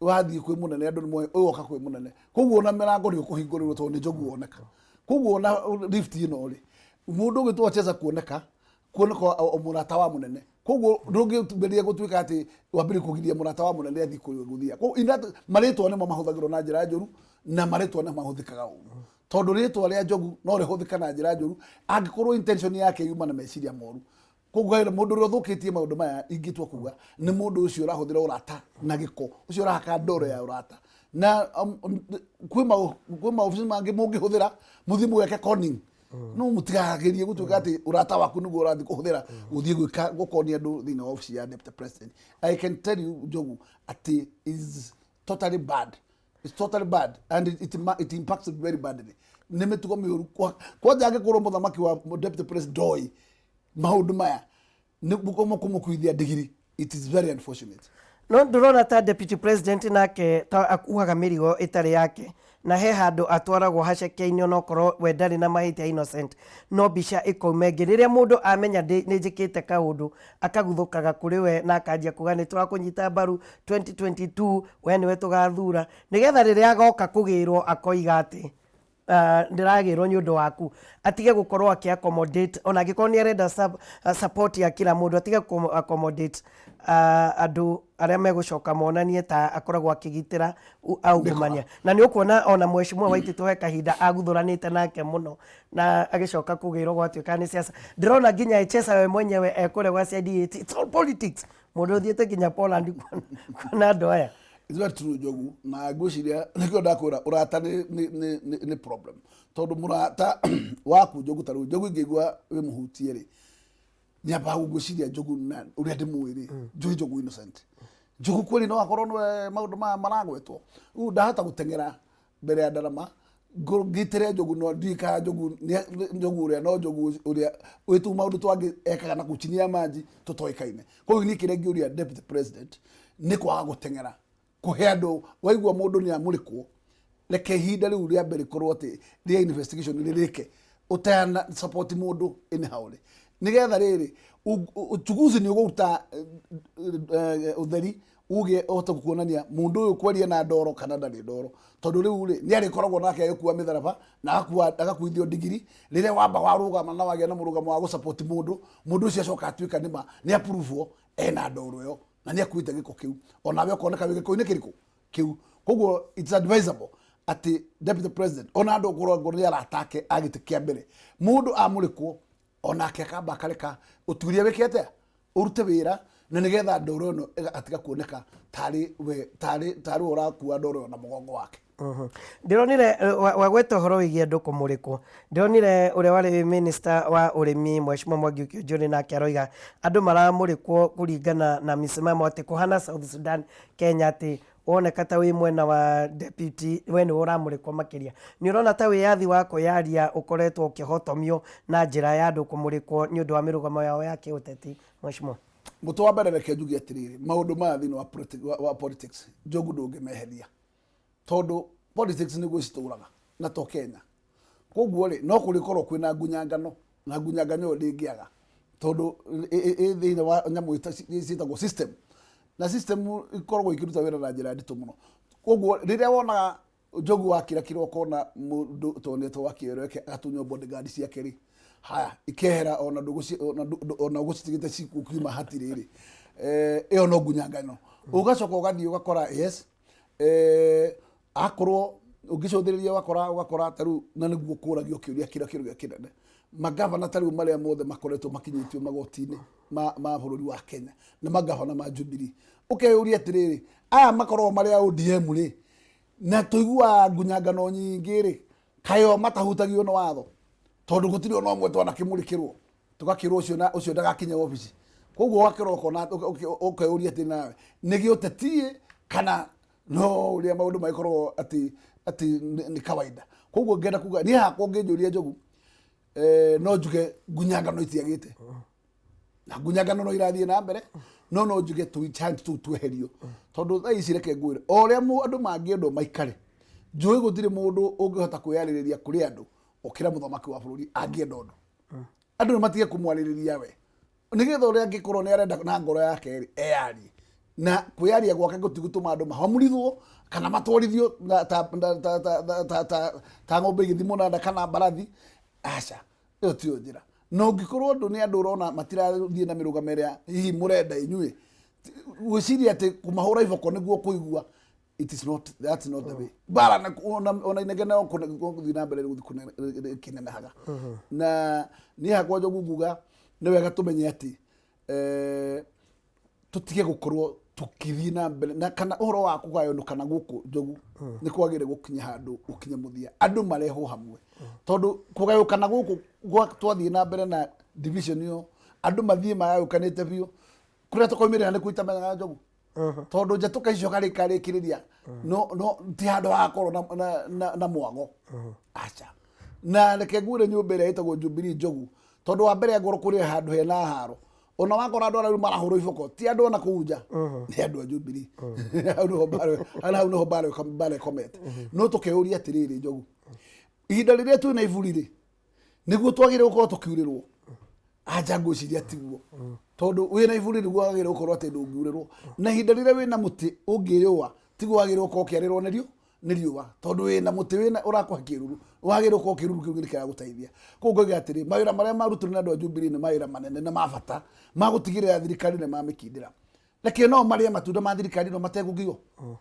[SPEAKER 2] wathiĩ kwĩ mũnene, andũ nĩ moĩ ũyũ oka kwĩ mũnene. Koguo ona mĩrango nĩ ũkũhingũrĩrwo tondũ nĩ Njogu woneka. Koguo ona lift ĩno rĩ, mũndũ ũgĩtwo Acheza kuoneka o mũrata wa mũnene. Koguo ndũngĩgeria gũtuĩka atĩ wambĩrĩrie kũgiria mũrata wa mũnene athiĩ kũrĩa gũthiaga. Koguo in that marĩtwa nĩmo mahũthagĩrwo na njĩra njũru na marĩtwa nĩ mahũthĩkaga ũru. Tondũ rĩtwa rĩa Njogu no rĩhũthĩka na njĩra njũru angĩkorwo intention yake yuma na meciria moru. Koguo mũndũ ũrĩa ũthũkĩtie maũndũ maya ingĩtua kuga nĩ mũndũ ũcio ũrahũthĩra ũrata na gĩko, ũcio ũrahaka ndoro ya ũrata. Na kwĩ maobici mangĩ mũngĩhũthĩra mũthiĩ mũgeke conning no mũtigagerie gũtuĩka atĩ ũrata waku nĩguo ũrathiĩ kũhũthĩra gũthiĩ gwĩka gũkonia andũ thĩinĩ wa obici ya deputy president. I can tell you Njogu atĩ is totally bad. It's totally bad and it impacts very badly. Nĩ mĩtugo mĩũru kwanja angĩkorwo mũthamaki wa deputy president ndoĩ maũndũ maya nĩ kũmũkuithia ndigiri. It is very unfortunate.
[SPEAKER 1] No ndũrona ta deputy president nake ta akuaga mĩrigo ĩtarĩ yake na he handũ atwaragwo haceke-inĩ onokorwo we ndarĩ na mahĩtia innocent, no mbica ĩkauma ĩngĩ rĩrĩa mũndũ amenya nĩ njĩkĩte kaũndũ akaguthũkaga kũrĩ we na akanjia kuga nĩ tũrakũnyita mbaru 2022 we nĩwe tũgathura, nĩgetha rĩrĩa agoka kũgĩrwo akoiga atĩ ndĩragĩrwo nĩ ũndũ waku, atige gũkorwo akĩ accommodate ona angĩkorwo nĩ arenda support ya kila mũndũ, atige kũ accommodate andũ arĩa megũcoka monanie ta akoragwo akĩgitĩra aungumania. Na nĩ ũkuona ona mheshimiwa Waititu he kahinda aguthũranĩte nake mũno na agĩcoka kũgĩrwo gwatuĩka nĩ siasa. Ndĩrona nginya Echesa we mwenyewe ekũrĩa gwa CID, it's all politics. Mũndũ ũthiĩte nginya Poland kuona andũ aya.
[SPEAKER 2] It's very true Njogu, na ngwĩciria nĩkĩo ndakwĩra ũrata nĩ problem, tondũ mũrata waku Njogu, ta rĩu Njogu ingĩigua wĩ mũhutie rĩ, nyambaga ngwĩciria Njogu na ũrĩa ndĩmũĩ rĩ, njũĩ Njogu innocent. Njogu kweli no akorwo nĩwe maũndũ maya maragwetwo, rĩu ndahota gũteng'era mbere ya ndarama ngitĩre Njogu, no ndiũĩ kana Njogu nĩ Njogu ũrĩa, no Njogu ũrĩa wĩ tu maũndũ twangĩ ekaga na kũu chini ya maji tũtoĩkaine. Koguo niĩ kĩrĩa ingĩũria deputy president nĩ kwaga gũteng'era kũhe andũ, waigua mũndũ nĩ amũrĩkwo, reke ihinda rĩu rĩa mbere rĩkorwo atĩ rĩa investigation rĩrĩke ũtana support mũndũ anyhow rĩ, nĩgetha rĩrĩ uchunguzi nĩ ũgũruta ũtheri uge ũhote kuonania mũndũ ũyũ kwaria na ndoro kana ndarĩ ndoro, tondũ rĩu rĩ nĩ arĩkoragwo nake agĩkua mĩtharaba na agakuithio ndigiri. Rĩrĩa wamba warũgama na wagĩa na mũrũgamo wa gũsupport mũndũ, mũndũ ũcio acoka atuĩka nĩma nĩ approve ena ndoro ĩyo na nĩ akuĩte gĩko kĩu, onawe ũkoneka wĩ gĩko-inĩ kĩrĩkũ kĩu. Koguo it's advisable atĩ deputy president ona andũ ngorwo nĩ arata ake a gĩtĩ kĩa mbere, mũndũ amũrĩkwo onake akamba akareka ũtuĩria wĩke atĩa, ũrute wĩra, na nĩgetha ndoro ĩno ĩgatiga kuoneka tarĩ we tarĩ we ũrakua ndoro ĩyo na mũgongo wake.
[SPEAKER 1] Ndĩronire wagweta ũhoro wĩgiĩ andũ kũmũrĩkwo, ndĩronire ũrĩa warĩ minister wa ũrĩmi Mheshimiwa Mwangi Kiunjuri nake aroiga andũ maramũrĩkwo kũringana na mĩsimamo atĩ kũhana South Sudan Kenya, atĩ woneka ta wĩ mwena wa deputy we nĩwe ũramũrĩkwo makĩria. Nĩ ũrona ta wĩyathi wa kwĩyaria ũkoretwo ũkĩhotomio na njĩra ya andũ kũmũrĩkwo nĩ ũndũ wa mĩrũgamo yao ya kĩũteti, Mheshimiwa?
[SPEAKER 2] Mũtwe wa mbere reke njuge atĩrĩrĩ, maũndũ maya thĩinĩ wa politics Njogu ndũngĩmeheria, tondũ politics nĩguo citũraga na to Kenya. Koguo rĩ no kũrĩkorwo kwĩna ngunyangano, na ngunyangano ĩyo ndĩngĩaga tondũ ĩ thĩinĩ wa nyamũ ciĩtagwo system, na system ikoragwo ikĩruta wĩra na njĩra nditũ mũno. Koguo rĩrĩa wonaga Njogu wakira kira ũkona mũndũ tonetwo wa kĩoro agatunywo bodyguard ciake rĩ, haya ikehera ona ona ũgũcitigĩte cikiuma hatirĩ rĩ, ĩyo no ngunyangano. Ũgacoka ũgathiĩ ũgakora yes, akorwo ũngĩcũthĩrĩria ũgakora ta rĩu, na nĩguo kũragio kĩũria kĩrĩa kĩũria kĩnene, magavana ta rĩu marĩa mothe makoretwo makinyĩtio magoti-inĩ ma bũrũri wa Kenya na magavana ma Jubilee, ũkeyũria atĩrĩrĩ, aya makoragwo marĩ a ODM rĩ, na tũiguaga ngunyangano nyingĩ rĩ, kaĩ o matahutagio nĩ watho? Tondũ gũtirĩ ona ũmwe twanakĩmũrĩkĩrwo tũgakĩrwo ũcio na ũcio ndagakinye obici. Koguo ũgakĩrwo ũkona ũkeyũria atĩ nawe nĩ gĩũteti kana no ũrĩa maũndũ magĩkoragwo atĩ nĩ kawaida. Koguo ngenda kuga niĩ hakwa ũngĩnjũria Njogu, no njuge ngunyangano itiagĩte na ngunyangano no irathiĩ na mbere, no njuge tũichant tũu tweherio, tondũ thaa ici reke ngwĩre o ũrĩa andũ mangĩendwo maikare, njũĩ gũtirĩ mũndũ ũngĩhota kwĩyarĩrĩria kũrĩ andũ gũkĩra mũthamaki wa bũrũri angĩenda ũndũ. Andũ nĩ matige kũmwarĩrĩria we, nĩgetha ũrĩa angĩkorwo nĩ arenda na ngoro yake rĩ eyarie, na kwĩyaria gwake gũtigũtũma andũ mahamurithwo kana matwarithio ta ng'ombe igĩthiĩ mũnanda kana mbarathi. Aca, ĩyo tiyo njĩra. Na ũngĩkorwo andũ nĩ andũ ũrona matirathiĩ na mĩrũgamo ĩrĩa hihi mũrenda inyuĩ, gwĩciria atĩ kũmahũra iboko nĩguo kũigua, it is not, that's not the way. Mbara ona inegene no gũthiĩ na mbere gũthiĩ kĩnenehaga. Na niĩ hakwa Njogu nguga nĩ wega tũmenye atĩ tũtige gũkorwo tũkĩthiĩ na mbere na kana ũhoro wa kũgayũnũkana gũkũ Njogu nĩ kwagĩrĩire gũkinya handũ gũkinye mũthia, andũ marehwo hamwe, tondũ kũgayũkana gũkũ twathiĩ na mbere na division ĩyo, andũ mathiĩ magayũkanĩte biũ, kũrĩa tũkaumĩrĩra nĩ kuitamenyaga Njogu, tondũ njatũka icio karĩkĩrĩria no ti handũ hagakorwo na mwago aca. Na reke ngwĩre, nyũmba ĩrĩa ĩtagwo Jubilee, Njogu, tondũ wa mbere angorwo kũrĩ handũ hena haro, ona wakora andũ arĩa rĩu marahũrwo iboko ti andũ ona kũu nja, nĩ andũ a Jubilee. Hau nĩho hau nĩho mbara ĩkomete. No tũkeyũria atĩrĩrĩ, Njogu, ihinda rĩrĩa twĩna iburi rĩ, nĩguo twagĩrĩire gũkorwo tũkiurĩrwo? Anja ngwĩciria tiguo, tondũ wĩna iburi nĩguo wagĩrĩire gũkorwo atĩ ndũngiurĩrwo, na ihinda rĩrĩa wĩna mũtĩ ũngĩyũa tiguo wagĩrĩire gũkorwo ũkĩarĩrwo nĩ riũa, tondũ wĩna mũtĩ wĩna ũrakũhe kĩruru, wagĩrĩire gũkorwo kĩruru kĩu nĩ kĩragũteithia. Koguo ngoiga atĩrĩ, mawĩra marĩa marutirwo nĩ andũ a Jubilee nĩ mawĩra manene na ma bata ma gũtigĩrĩra thirikari nĩ mamĩkindĩra. Reke no marĩe matunda ma thirikari no matekũgio,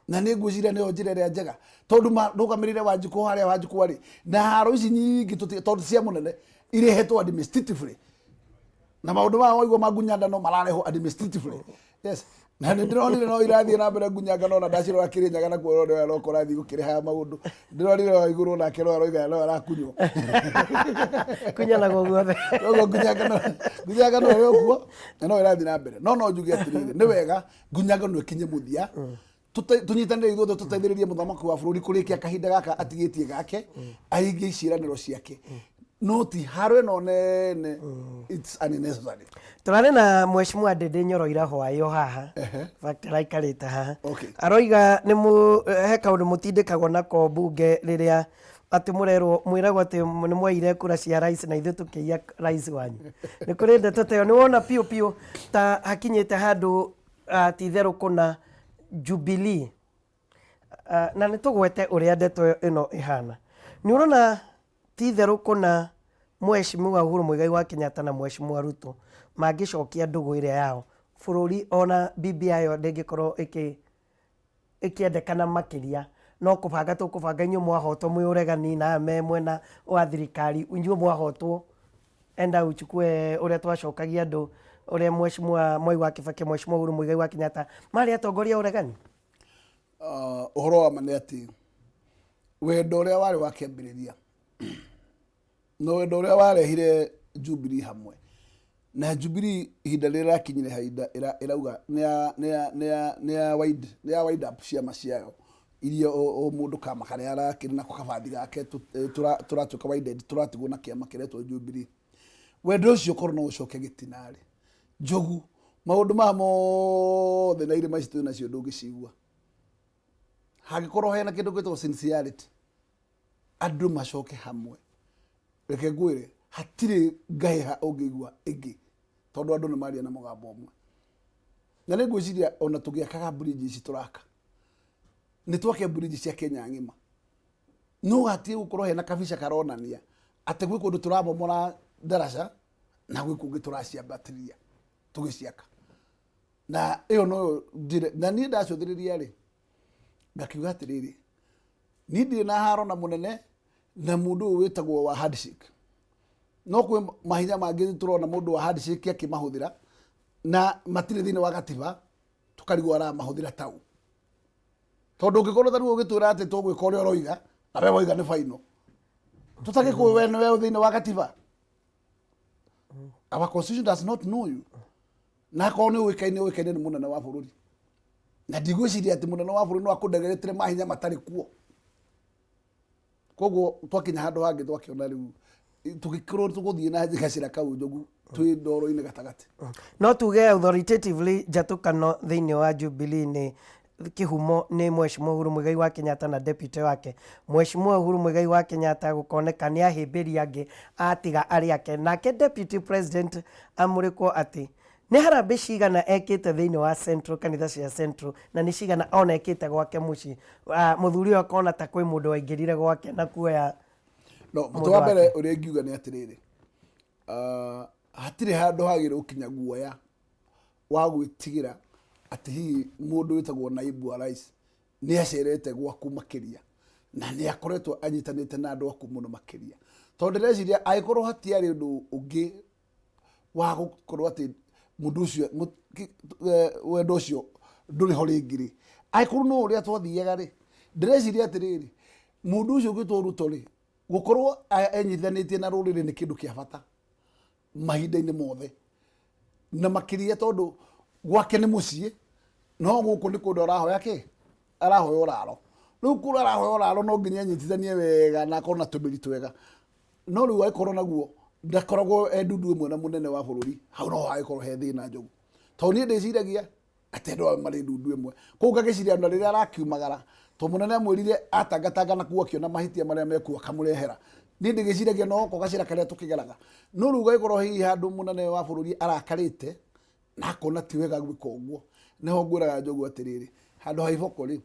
[SPEAKER 2] na nĩ ngwĩciria nĩyo njĩra ĩrĩa njega, tondũ marũgamĩrĩre Wanjikũ harĩa Wanjikũ arĩ na haro ici nyingĩ tondũ cia mũnene irehetwo administratively, na maũndũ maya waigua ma ngunyangano mararehwo administratively, yes. Na nĩ ndĩronire no irathiĩ na mbere ngunyangano, ona ndacirora Kĩrĩnyaga nakuo no no kũrathiĩ gũkĩrehaga maũndũ. Ndĩronire o igũrũ nake no aroiga no arakunywo.
[SPEAKER 1] Kunyanagwo guothe.
[SPEAKER 2] Koguo ngunyangano ĩrĩ okuo na no ĩrathiĩ na mbere, no no njuge atĩrĩrĩ, nĩ wega ngunyangano ĩkinye mũthia, tũnyitanĩre ithuothe, tũteithĩrĩrie mũthamaki wa bũrũri kũrĩkia kahinda gaka atigĩtie gake, ahingie ciĩranĩro ciake, no ti haro ĩno nene, it's unnecessary.
[SPEAKER 1] Tũrarĩ na Mheshimiwa Ndĩndĩ Nyoro ira hwaĩ o haha. Fact araikarĩte haha. Aroiga nĩ mũ he kaũndũ mũtindĩkagwo nako mbunge rĩrĩa atĩ mũrerwo, mwĩragwo atĩ nĩ mwaiyire kura cia rais na ithuĩ tũkĩiya rais wanyu. Nĩ kũrĩ ndeto ta ĩyo? Nĩ wona piũ piũ ta hakinyĩte handũ ti itherũ kũna Jubilee, na nĩ tũgwete ũrĩa ndeto ĩno ĩhana. Nĩ ũrona ti itherũ kũna Mheshimiwa Uhuru Muigai wa Kenyatta na Mheshimiwa Ruto mangĩcokia ndũgũ ĩrĩa yao, bũrũri ona BBI ĩyo ndĩngĩkorwo ĩkĩendekana makĩria, no kũbanga tũkũbanga inyuĩ mwahotwo mwĩ ũregani na aya me mwena wa thirikari, inyuĩ mwahotwo enda uchukue ũrĩa twacokagia andũ, ũrĩa Mheshimiwa Mwai wa Kibaki, Mheshimiwa Uhuru Muigai wa Kenyatta marĩ atongoria a ũregani.
[SPEAKER 2] Ũhoro wa ma nĩ atĩ wendo ũrĩa warĩ wa kĩambĩrĩria na wendo ũrĩa warehire Jubilee hamwe na Jubilee, ihinda rĩrĩa ĩrakinyire hainda ĩrauga nĩ ya wind up ciama ciayo iria o mũndũ kama karĩa arakĩrĩ nako kabathi gake, tũratuĩka widened, tũratigwo na kĩama kĩretwo Jubilee. Wendo ũcio korwo no ũcoke gĩtina-rĩ, Njogu, maũndũ maya mothe na irĩma ici twĩ nacio ndũngĩcigua hangĩkorwo hena kĩndũ gĩtagwo sincerity, andũ macoke hamwe. Reke ngwĩre, hatirĩ ngahĩha ũngĩigua ĩngĩ, tondũ andũ nĩ maria na mũgambo ũmwe. Na nĩ ngwĩciria ona tũgĩakaga bridge ici tũraka, nĩ twake bridge cia Kenya ng'ima, no hatirĩ gũkorwo hena kabica karonania atĩ gwĩ kũndũ tũrabomora ndaraca na gwĩ kũngĩ tũraciambatĩria tũgĩciaka. Na ĩyo noyo njĩra. Na niĩ ndacũthĩrĩria rĩ, ngakiuga atĩrĩrĩ, niĩ ndirĩ na haro na mũnene na mũndũ ũyũ wĩtagwo wa handshake, no kwĩ mahinya mangĩ tũrona mũndũ wa handshake akĩmahũthĩra na matirĩ thĩinĩ wa gatiba, tũkarigwo aramahũthĩra tau, tondũ ũngĩkorwo ta rĩu ũgĩtwĩra atĩ tũgwĩka ũrĩa ũroiga na we wauga nĩ baino, tũtagĩkũĩ we nĩwe thĩinĩ wa gatiba. Our constitution does not know you. Na akorwo nĩ ũĩkaine, ũĩkaine nĩ mũnene wa bũrũri, na ndigwĩciria atĩ mũnene wa bũrũri no akũndegeretere mahinya matarĩ kuo. Koguo twakinya handũ hangĩ, twakĩona rĩu tũgĩkorwo tũgũthiĩ na gacĩra kau, Njogu, twĩ ndoro-inĩ gatagatĩ.
[SPEAKER 1] No tuge authoritatively njatũkano thĩinĩ wa Jubilee nĩ kĩhumo nĩ Mheshimiwa Uhuru Muigai wa Kenyatta na deputy wake. Mheshimiwa Uhuru Muigai wa Kenyatta gũkoneka nĩ ahĩmbĩria angĩ atiga arĩa ake. Nake deputy president amũrĩkwo atĩ nĩ harambĩ cigana ekĩte thĩinĩ wa Central, kanitha cia Central, na nĩ cigana ona ekĩte gwake mũciĩ. Mũthuri ũyũ akona ta kwĩ mũndũ waingĩrire gwake na kuoya
[SPEAKER 2] No mũtĩ
[SPEAKER 1] mũndũ
[SPEAKER 2] wa mbere
[SPEAKER 1] wake.
[SPEAKER 2] ũrĩa ingiuga nĩ atĩrĩrĩ, Hatirĩ handũ hagĩrĩire gũkinya guoya wa gwĩtigĩra atĩ hihi mũndũ wĩtagwo naibu wa rais nĩ acerete gwaku makĩria na nĩ akoretwo anyitanĩte na andũ aku mũno makĩria, tondũ ndĩreciria angĩkorwo hatiarĩ ũndũ ũngĩ wa gũkorwo atĩ mũndũ ũcio wendo ũcio ndũrĩ ho rĩngĩ rĩ, angĩkorwo no ũrĩa twathiaga rĩ, ndĩreciria atĩrĩrĩ, mũndũ ũcio ũgĩtwo Ruto rĩ, gũkorwo enyitithanĩtie na rũrĩrĩ nĩ kĩndũ kĩa bata mahinda-inĩ mothe, na makĩria tondũ gwake nĩ mũciĩ, no gũkũ nĩ kũndũ arahoya kĩ? Arahoya ũraro. Rĩu kũrĩa arahoya ũraro no nginya enyitithanie wega na akorwo na tũmĩri twega. No rĩu angĩkorwo naguo ndakoragwo e ndundu ĩmwe na mũnene wa bũrũri, hau noho hangĩkorwo he thĩna Njogu. Tondũ niĩ ndĩciragia atĩ andũ aya marĩ ndundu ĩmwe. Koguo ngagĩciria ona rĩrĩa arakiumagara, tondũ mũnene amwĩrire atangatanga na kuo akĩona mahĩtia marĩa mekuo akamũrehera. Niĩ ndĩgĩciragia no ko gacĩra karĩa tũkĩgeraga. No rĩu gagĩkorwo hihi handũ mũnene wa bũrũri arakarĩte na akona ti wega gwĩka ũguo, nĩho ngwĩraga Njogu atĩrĩrĩ, handũ ha iboko rĩ,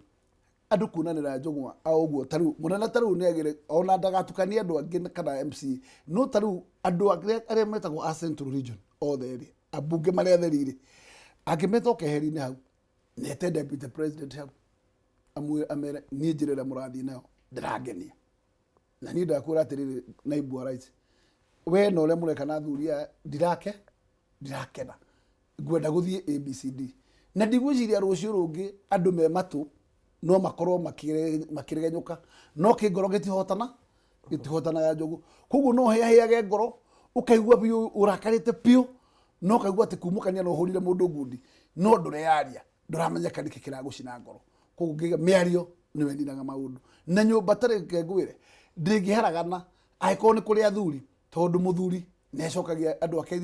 [SPEAKER 2] andũ kunanĩra njũgũma o ũguo ta rĩu mũnene ta rĩu nĩagĩrĩ ona ndagatukanie andũ angĩ kana MCA no ta rĩu andũ arĩa arĩa metagwo a Central Region othe rĩ, ambunge marĩa atheri rĩ, angĩmeta keheri-inĩ hau nete deputy president hau amwĩre amere niĩ njĩra ĩrĩa mũrathiĩ nayo ndĩrangenia, na niĩ ndakwĩra atĩrĩrĩ naibu wa rais, we na ũrĩa mũreka na athuri aya ndirake ndirakena, ngwenda gũthiĩ ABCD, na ndigwĩciria rũciũ rũngĩ andũ me matũ no makorwo makĩregenyũka, no kĩngoro gĩtihotana gĩtihotanaga Njogu. Koguo no hĩahĩage ngoro ũkaigua biũ ũrakarĩte biũ, no ũkaigua atĩ kumũkania no ũhũrire mũndũ ngundi, no ndũreyaria, ndũramenyeka nĩkĩ kĩragũcina ngoro. Koguo ngĩiga mĩario nĩyo ĩninaga maũndũ. Na nyũmba ta reke ngwĩre ndĩngĩharagana angĩkorwo nĩ kũrĩ athuri, tondũ mũthuri nĩ acokagia andũ ake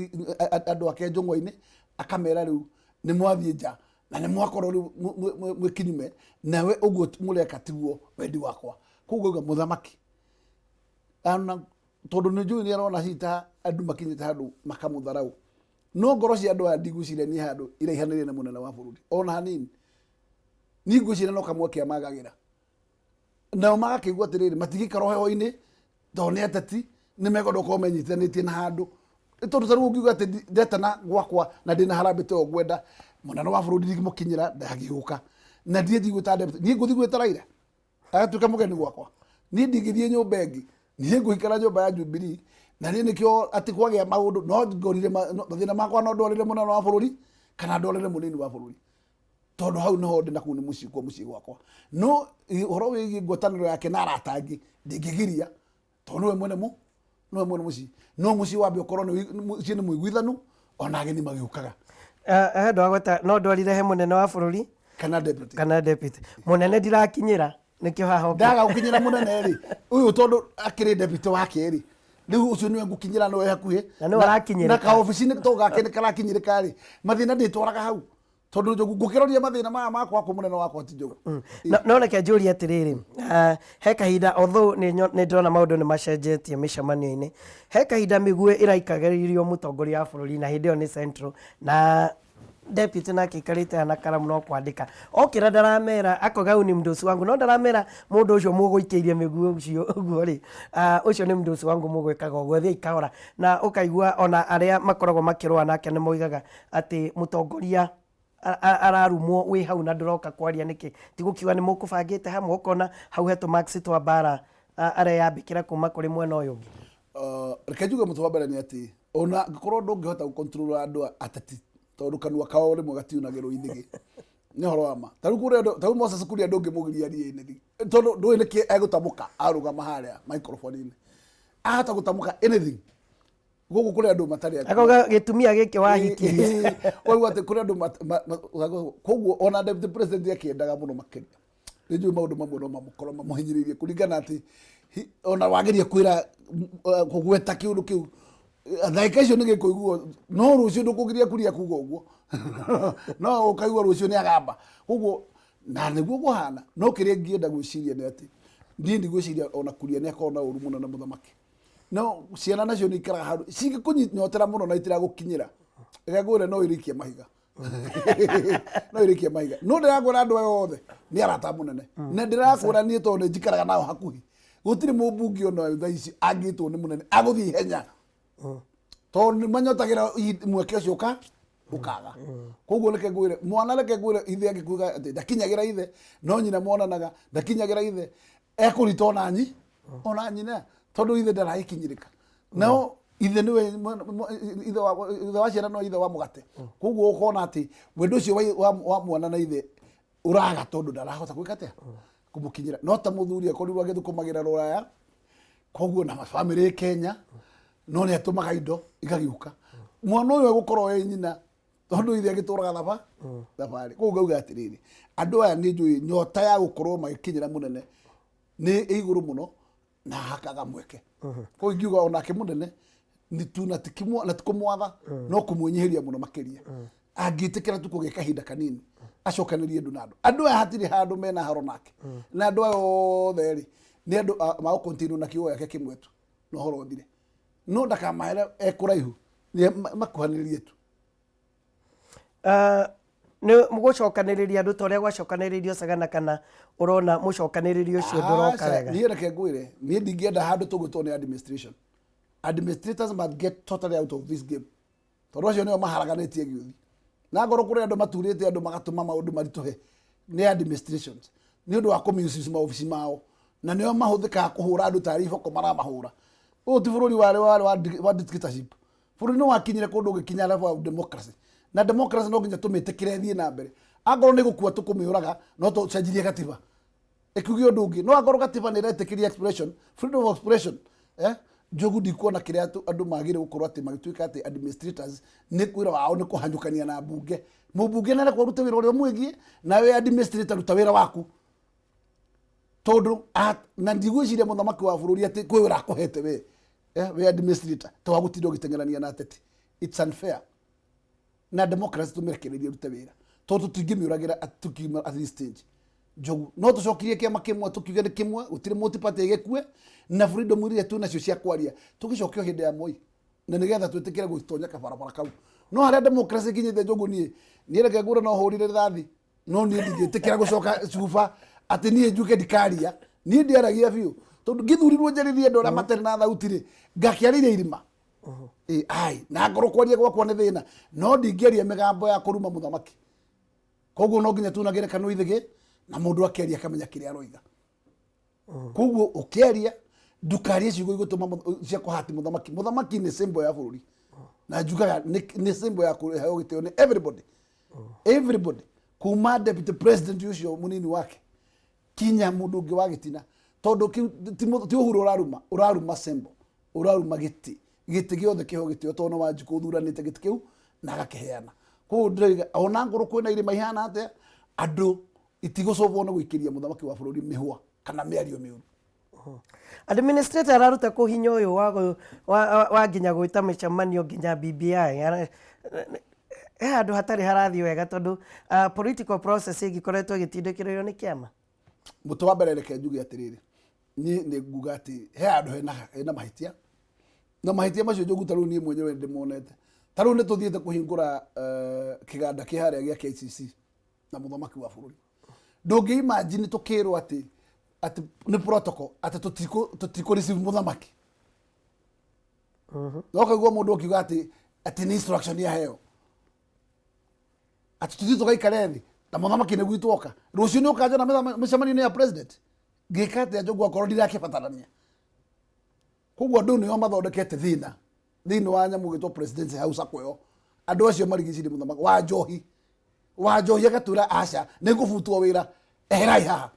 [SPEAKER 2] andũ ake njũng'wa-inĩ akamera rĩu nĩ mwathiĩ nja na nĩ mwakorwo rĩu mwĩ kinyume nawe, ũguo mũreka tiguo wendi wakwa. Koguo ngauga mũthamaki ana tondũ nĩ njũĩ nĩ arona hihi ta andũ makinyĩte handũ makamũtharau, no ngoro cia andũ aya ndigwĩciria niĩ handũ iraihanĩrĩire na mũnene wa bũrũri ona hanini. Niĩ ngwĩciria no kamweke amagagĩra, nao magakĩigua atĩrĩrĩ matingĩikara heho-inĩ tondũ nĩ ateti nĩ mekwenda gũkorwo menyitithanĩtie na handũ, tondũ ta rĩu ũngiuga atĩ ndetana gwakwa na ndĩna harambĩ ta ĩyo ngwenda mũnene wa bũrũri ndingĩmũkinyĩra ndangĩũka, na ndiĩ ndigwĩta deputy, niĩ ngũthiĩ gwĩta Raila agatuĩka mũgeni gwakwa, niĩ ndingĩthiĩ nyũmba ĩngĩ, niĩ ngũikara nyũmba ya Jubilee. Na niĩ nĩkĩo atĩ kwagĩa maũndũ no ngorire mathĩna makwa no ndwarĩre mũnene wa bũrũri kana ndwarĩre mũnini wa bũrũri, tondũ hau nĩho ndĩ na kũu nĩ mũciĩ kwa mũciĩ gwakwa. No ũhoro wĩgiĩ ngwatanĩro yake na arata angĩ ndingĩgiria, tondũ nĩwe mwene mũ nĩwe mwene mũciĩ, no mũciĩ wambe ũkorwo nĩ mũciĩ nĩ mũiguithanu ona ageni magĩũkaga.
[SPEAKER 1] He ndwagweta no ndwarire he mũnene wa bũrũri
[SPEAKER 2] kana deputy,
[SPEAKER 1] kana deputy mũnene ndirakinyĩra, nĩkĩo haha ũkĩ-
[SPEAKER 2] Ndaga gũkinyĩra mũnene rĩ, ũyũ tondũ akĩrĩ deputy wake rĩ, rĩu ũcio nĩwe ngũkinyĩra, nĩwe hakuhĩ.
[SPEAKER 1] Na nĩwe arakinyĩrĩka.
[SPEAKER 2] Na kaobici-inĩ to gake nĩ karakinyĩrĩka rĩ, mathĩna ndĩtwaraga hau, tondũ Njogu ngũkĩroria mathĩna maya makwa kwĩ mũnene wakwa ti Njogu.
[SPEAKER 1] No reke njũrie atĩrĩrĩ, he kahinda although nĩ ndĩrona maũndũ nĩ macenjetie mĩcemanio-inĩ, he kahinda mĩguĩ ĩraikagĩrĩrio mũtongoria wa bũrũri na hĩndĩ ĩyo nĩ Central na deputy nake aikarĩte haha na karamu no kwandĩka okĩra ndaramera akoiga huyu ni mdosi wangu, no ndaramera mũndũ ũcio mũgũikĩirie mĩguĩ ũcio ũguo rĩ, ũcio nĩ mdosi wangu mũgwĩkaga ũguo, thiĩ kahora. Na ũkaigua ona arĩa makoragwo makĩrũa nake nĩ moigaga atĩ mũtongoria ararumwo wĩ hau na ndũroka kwaria nĩkĩ, ti gũkiuga nĩ mũkũbangĩte hamwe, ũkona hau he tũ marks twa mbara areyambĩkĩra kuma kũrĩ mwena ũyũ ũngĩ.
[SPEAKER 2] Reke njuge mũtwe wa mbere nĩ atĩ ona angĩkorwo ndũngĩhota gũ-control andũ ateti, tondũ kanua kao rĩmwe gatiunagĩrwo ithĩgĩ, nĩ ũhoro wa ma. Ta rĩu kũrĩ andũ ta rĩu Moses Kuria ndũngĩmũgiria arie anything, tondũ ndũĩ nĩkĩ egũtamũka arũgama harĩa microphone-inĩ, ahota gũtamũka anything. Gũkũ kũrĩ andũ matarĩ
[SPEAKER 1] akauga gĩtumia gĩkĩ wahikirie.
[SPEAKER 2] Koguo atĩ kũrĩ andũ koguo ona deputy president akĩendaga mũno makĩria, nĩ njũĩ maũndũ mamwe no mamũkorwo mamũhinyĩrĩirie kũringana atĩ ona wageria kwĩra kũgweta kĩũndũ kĩu ndagĩka icio nĩ gĩkũiguo, no rũciũ ndũkũgiria Kuria kuga ũguo, no ũkaigua rũciũ nĩ agamba koguo na nĩguo kũhana. No kĩrĩa ingĩenda gwĩciria nĩ atĩ niĩ ndigwĩciria ona Kuria nĩ akorwo na ũru mũno na mũthamaki, no ciana nacio nĩ ikaraga handũ cingĩkũnyotera mũno na itiragũkinyĩra, reke ngwĩre no irikie mahiga, no irikie mahiga. No ndĩrakwĩra andũ aya othe nĩ arata mũnene, na ndĩrakwĩra niĩ tondũ nĩ njikaraga nao hakuhĩ, gũtirĩ mũmbunge ona ũyũ thaa ici angĩtwo nĩ mũnene agũthiĩ ihenya. Tondũ nĩ manyotagĩra mweke ũcio ũka ũkaga. Koguo reke ngwĩre mwana, reke ngwĩre ithe angĩkuga atĩ ndakinyagĩra ithe, no nyina monanaga ndakinyagĩra ithe, ekũrita ona nyi ona nyina, tondũ ithe ndaragĩkinyĩrĩka. Nao ithe nĩwe ithe wa ciana, no ithe wa mũgate. Koguo ũkona atĩ wendo ũcio wa mwana na ithe ũraga, tondũ ndarahota gwĩka atĩa, kũmũkinyĩra. No ta mũthuri akorirwo agĩthũkũmagĩra rũraya, koguo na bamĩrĩ ĩ Kenya, no nĩ atũmaga indo igagĩũka. Mwana ũyũ egũkorwo e nyina, tondũ ithe agĩtũraga thabarĩ. Koguo ngauga atĩrĩrĩ, andũ aya nĩ njũĩ nyota ya gũkorwo magĩkinyĩra mũnene nĩ ĩ igũrũ mũno, na hakaga mweke. Koguo ingiuga onake mũnene nĩ tu na ti na ti kũmwatha, no kũmwĩnyihĩria mũno makĩria. Angĩtĩkĩra tu kũgĩa kahinda kanini acokanĩrie andũ, na andũ aya hatirĩ handũ mena haro nake, na andũ aya othe rĩ, nĩ andũ magũkontinue na kiugo gĩake kĩmwe tu na ũhoro ũthire. No ndakamahere e kũraihu, nĩ makuhanĩrĩrie tu.
[SPEAKER 1] Nĩ mũgũcokanĩrĩria andũ ta ũrĩa gwacokanĩrĩirio Sagana, kana ũrona mũcokanĩrĩrio ũcio ndũroka
[SPEAKER 2] Aca,
[SPEAKER 1] wega?
[SPEAKER 2] Niĩ reke ngwĩre, niĩ ndingĩenda handũ tũgwĩtwo nĩ administration. Administrators must get totally out of this game, tondũ acio nĩo maharaganĩtie gĩũthi. Na ngorwo kũrĩ andũ maturĩte andũ magatũma maũndũ maritũhe, nĩ administrations, nĩ ũndũ wa kũmisuse maobici mao, na nĩo mahũthĩkaga kũhũra andũ tarĩ iboko maramahũra. Ũyũ ti bũrũri warĩ wa dictatorship. Bũrũri nĩ wakinyire kũndũ ũgĩkinya level of democracy, na democracy no nginya tũmĩtĩkĩre ĩthiĩ na mbere. Angorwo nĩ gũkua tũkũmĩũraga, no tũcenjirie gatiba ĩkiuge ũndũ ũngĩ. No angorwo gatiba nĩ ĩretĩkĩria expression, freedom of expression, Njogu, ndikuona kĩrĩa andũ magĩrĩire gũkorwo atĩ magĩtuĩka atĩ administrators nĩ wĩra wao nĩ kũhanyũkania na mbunge. Mũmbunge nĩ arekwo arute wĩra ũrĩa ũmwĩgiĩ, nawe administrator ruta wĩra waku, tondũ na ndigwĩciria mũthamaki wa bũrũri atĩ kwĩ wĩra akũhete we administrator ta wa gũtinda ũgĩteng'erania na ateti. It's unfair. Na democracy tũmĩrekererie rute wĩra, tondũ tũtingĩmĩũragĩra tukiuma at this stage. Njogu, no tũcokirie kĩama kĩmwe, tũkiuge nĩ kĩmwe, gũtirĩ multi-party, ĩgĩkue na freedom iria twĩ nacio cia kwaria, tũgĩcokio hĩndĩ ya Moi, na nĩgetha twĩtĩkĩre gũtonya kabarabara kau. No harĩa democracy ĩkinyĩte, Njogu, niĩ reke ngũre, no hũrire rithathi, no niĩ ndingĩtĩkĩra gũcoka cuba atĩ niĩ njuke ndikaria. Niĩ ndiaragia biũ, tondũ ngĩthurirwo njarĩrie andũ arĩa matarĩ na thauti rĩ, ngakĩarĩria irima. Ĩ, ai na ngorwo kwaria gwakwa nĩ thĩna, no ndingĩaria mĩgambo ya kũruma mũthamaki. Koguo no nginya tunagĩre kanua ithĩgĩ, na mũndũ akĩaria akamenya kĩrĩa aroiga. Koguo ũkĩaria ndukarie ciugo igũtũma cia kũhati mũthamaki. Mũthamaki nĩ symbol ya bũrũri, na njugaga nĩ symbol ya kũheo gĩtĩo nĩ everybody, everybody, kuma deputy president ũcio mũnini wake kinya mũndũ ũngĩ wa gĩtina, tondũ kĩu ti Uhuru ũraruma, ũraruma symbol, ũraruma gĩtĩ. Gĩtĩ gĩothe kĩheo gĩtĩo, tondũ nĩ Wanjikũ ũthuranĩte gĩtĩ kĩu na agakĩheana. Koguo ndĩroiga ona ngorwo kwĩna irĩma ihana atĩa, andũ itigũcobwo nĩ gũikĩria mũthamaki wa bũrũri mĩhũa kana mĩario mĩũru.
[SPEAKER 1] Administrator araruta kũ hinya ũyũ wa nginya gwĩta mĩcemanio nginya BBI? He handũ hatarĩ harathiĩ wega, tondũ political process ĩngĩkoretwo ĩgĩtindĩkĩrĩrio nĩ kĩama.
[SPEAKER 2] Mũtĩ wa mbere, reke njuge atĩrĩrĩ, niĩ nĩ nguga atĩ he handũ hena mahĩtia, na mahĩtia macio, Njogu, ta rĩu niĩ mwenyewe ndĩmonete. Ta rĩu nĩ tũthiĩte kũhingũra kĩganda kĩ harĩa gĩa KCC na mũthamaki wa bũrũri. Ndũngĩ imagine tũkĩrwo atĩ nĩ protocol atĩ tũtikũ receive mũthamaki. No kaigua mũndũ ũkiuga atĩ nĩ instruction yaheo atĩ tũthiĩ tũgaikare thĩ na mũthamaki nĩguo itwoka. Rũciũ nĩ ũkanjona mĩcemanio-inĩ ya president ngĩka atĩa, Njogu, akorwo ndirakĩbatarania? Koguo andũ nĩo mathondekete thĩna thĩinĩ wa nyamũ gĩtwo Presidency House akweyo. Andũ acio marigicĩirie mũthamaki wa njohi, wa njohi agatwĩra aca, nĩ ngũbutwo wĩra, eherai haha.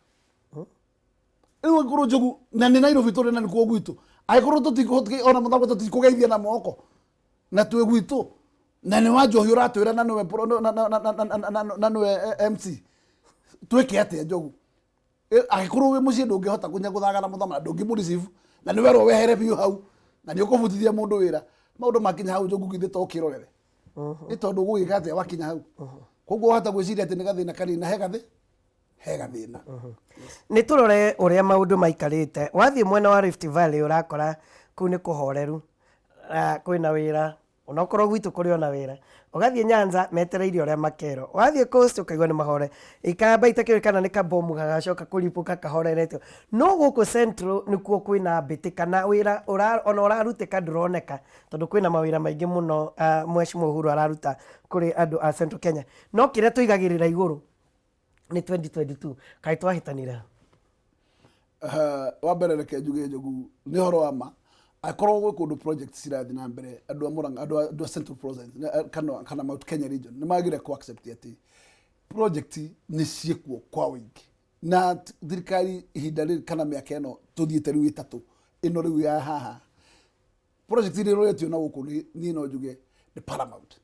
[SPEAKER 2] Rĩu angĩkorwo, Njogu, na nĩ Nairobi tũrĩ na nĩkuo gwitũ, angĩkorwo tũtikũhota ona mũthamaki tũtikũgeithia na moko na twĩ gwitũ, na nĩ wa njohi ũratwĩra na nĩwe na nĩwe MC, twĩke atĩa, Njogu? Angĩkorwo wĩ mũciĩ ndũngĩhota kunya gũthaga na mũthamaki, ndũngĩmũ receive, na nĩ werwo wehere biũ hau, na nĩ ũkũbutithia mũndũ wĩra. Maũndũ makinya hau, Njogu, githĩ to ũkĩrorere? Nĩ tondũ ũgũgĩka atĩa wakinya hau? Koguo wahota gwĩciria atĩ nĩ gathĩna kanini, na he gathĩna.
[SPEAKER 1] Nĩ tũrore ũrĩa maũndũ maikarĩte. Wathiĩ mwena wa Rift Valley, ũrakora kũu nĩ kũhoreru. Kwĩna wĩra. Onokorwo gwitũ kũrĩ ona wĩra. Ũgathiĩ Nyanza metereire ũrĩa makerwo. Wathiĩ Coast ũkaigua nĩ mahore. Ikamba itakĩũĩ kana nĩ kabomu gagacoka kũripũka kahoreretio. No gũkũ Central nĩkuo kwĩna mbĩtĩka na wĩra ona ũrarutĩka ndũroneka tondũ kwĩna mawĩra maingĩ mũno Mheshimiwa Uhuru araruta kũrĩ andũ a Central Kenya. No kĩrĩa tũigagĩrĩra igũrũ nĩ 2022. Kaĩ twahĩtanire ha?
[SPEAKER 2] Wa mbere reke njuge Njogu nĩ ũhoro wa ma akorwo gwĩ kũndũ project cirathiĩ na mbere andũ a Murang'a andũ a Central Province kana Mount Kenya region nĩ magire ku accept atĩ project nĩ ciĩkuo kwa ũingĩ na thirikari ihinda rĩrĩ kana mĩaka ĩno tũthiĩte rĩu ĩtatũ ĩno rĩu ya haha project iria iroretio na gũkũ niĩ no njuge nĩ paramount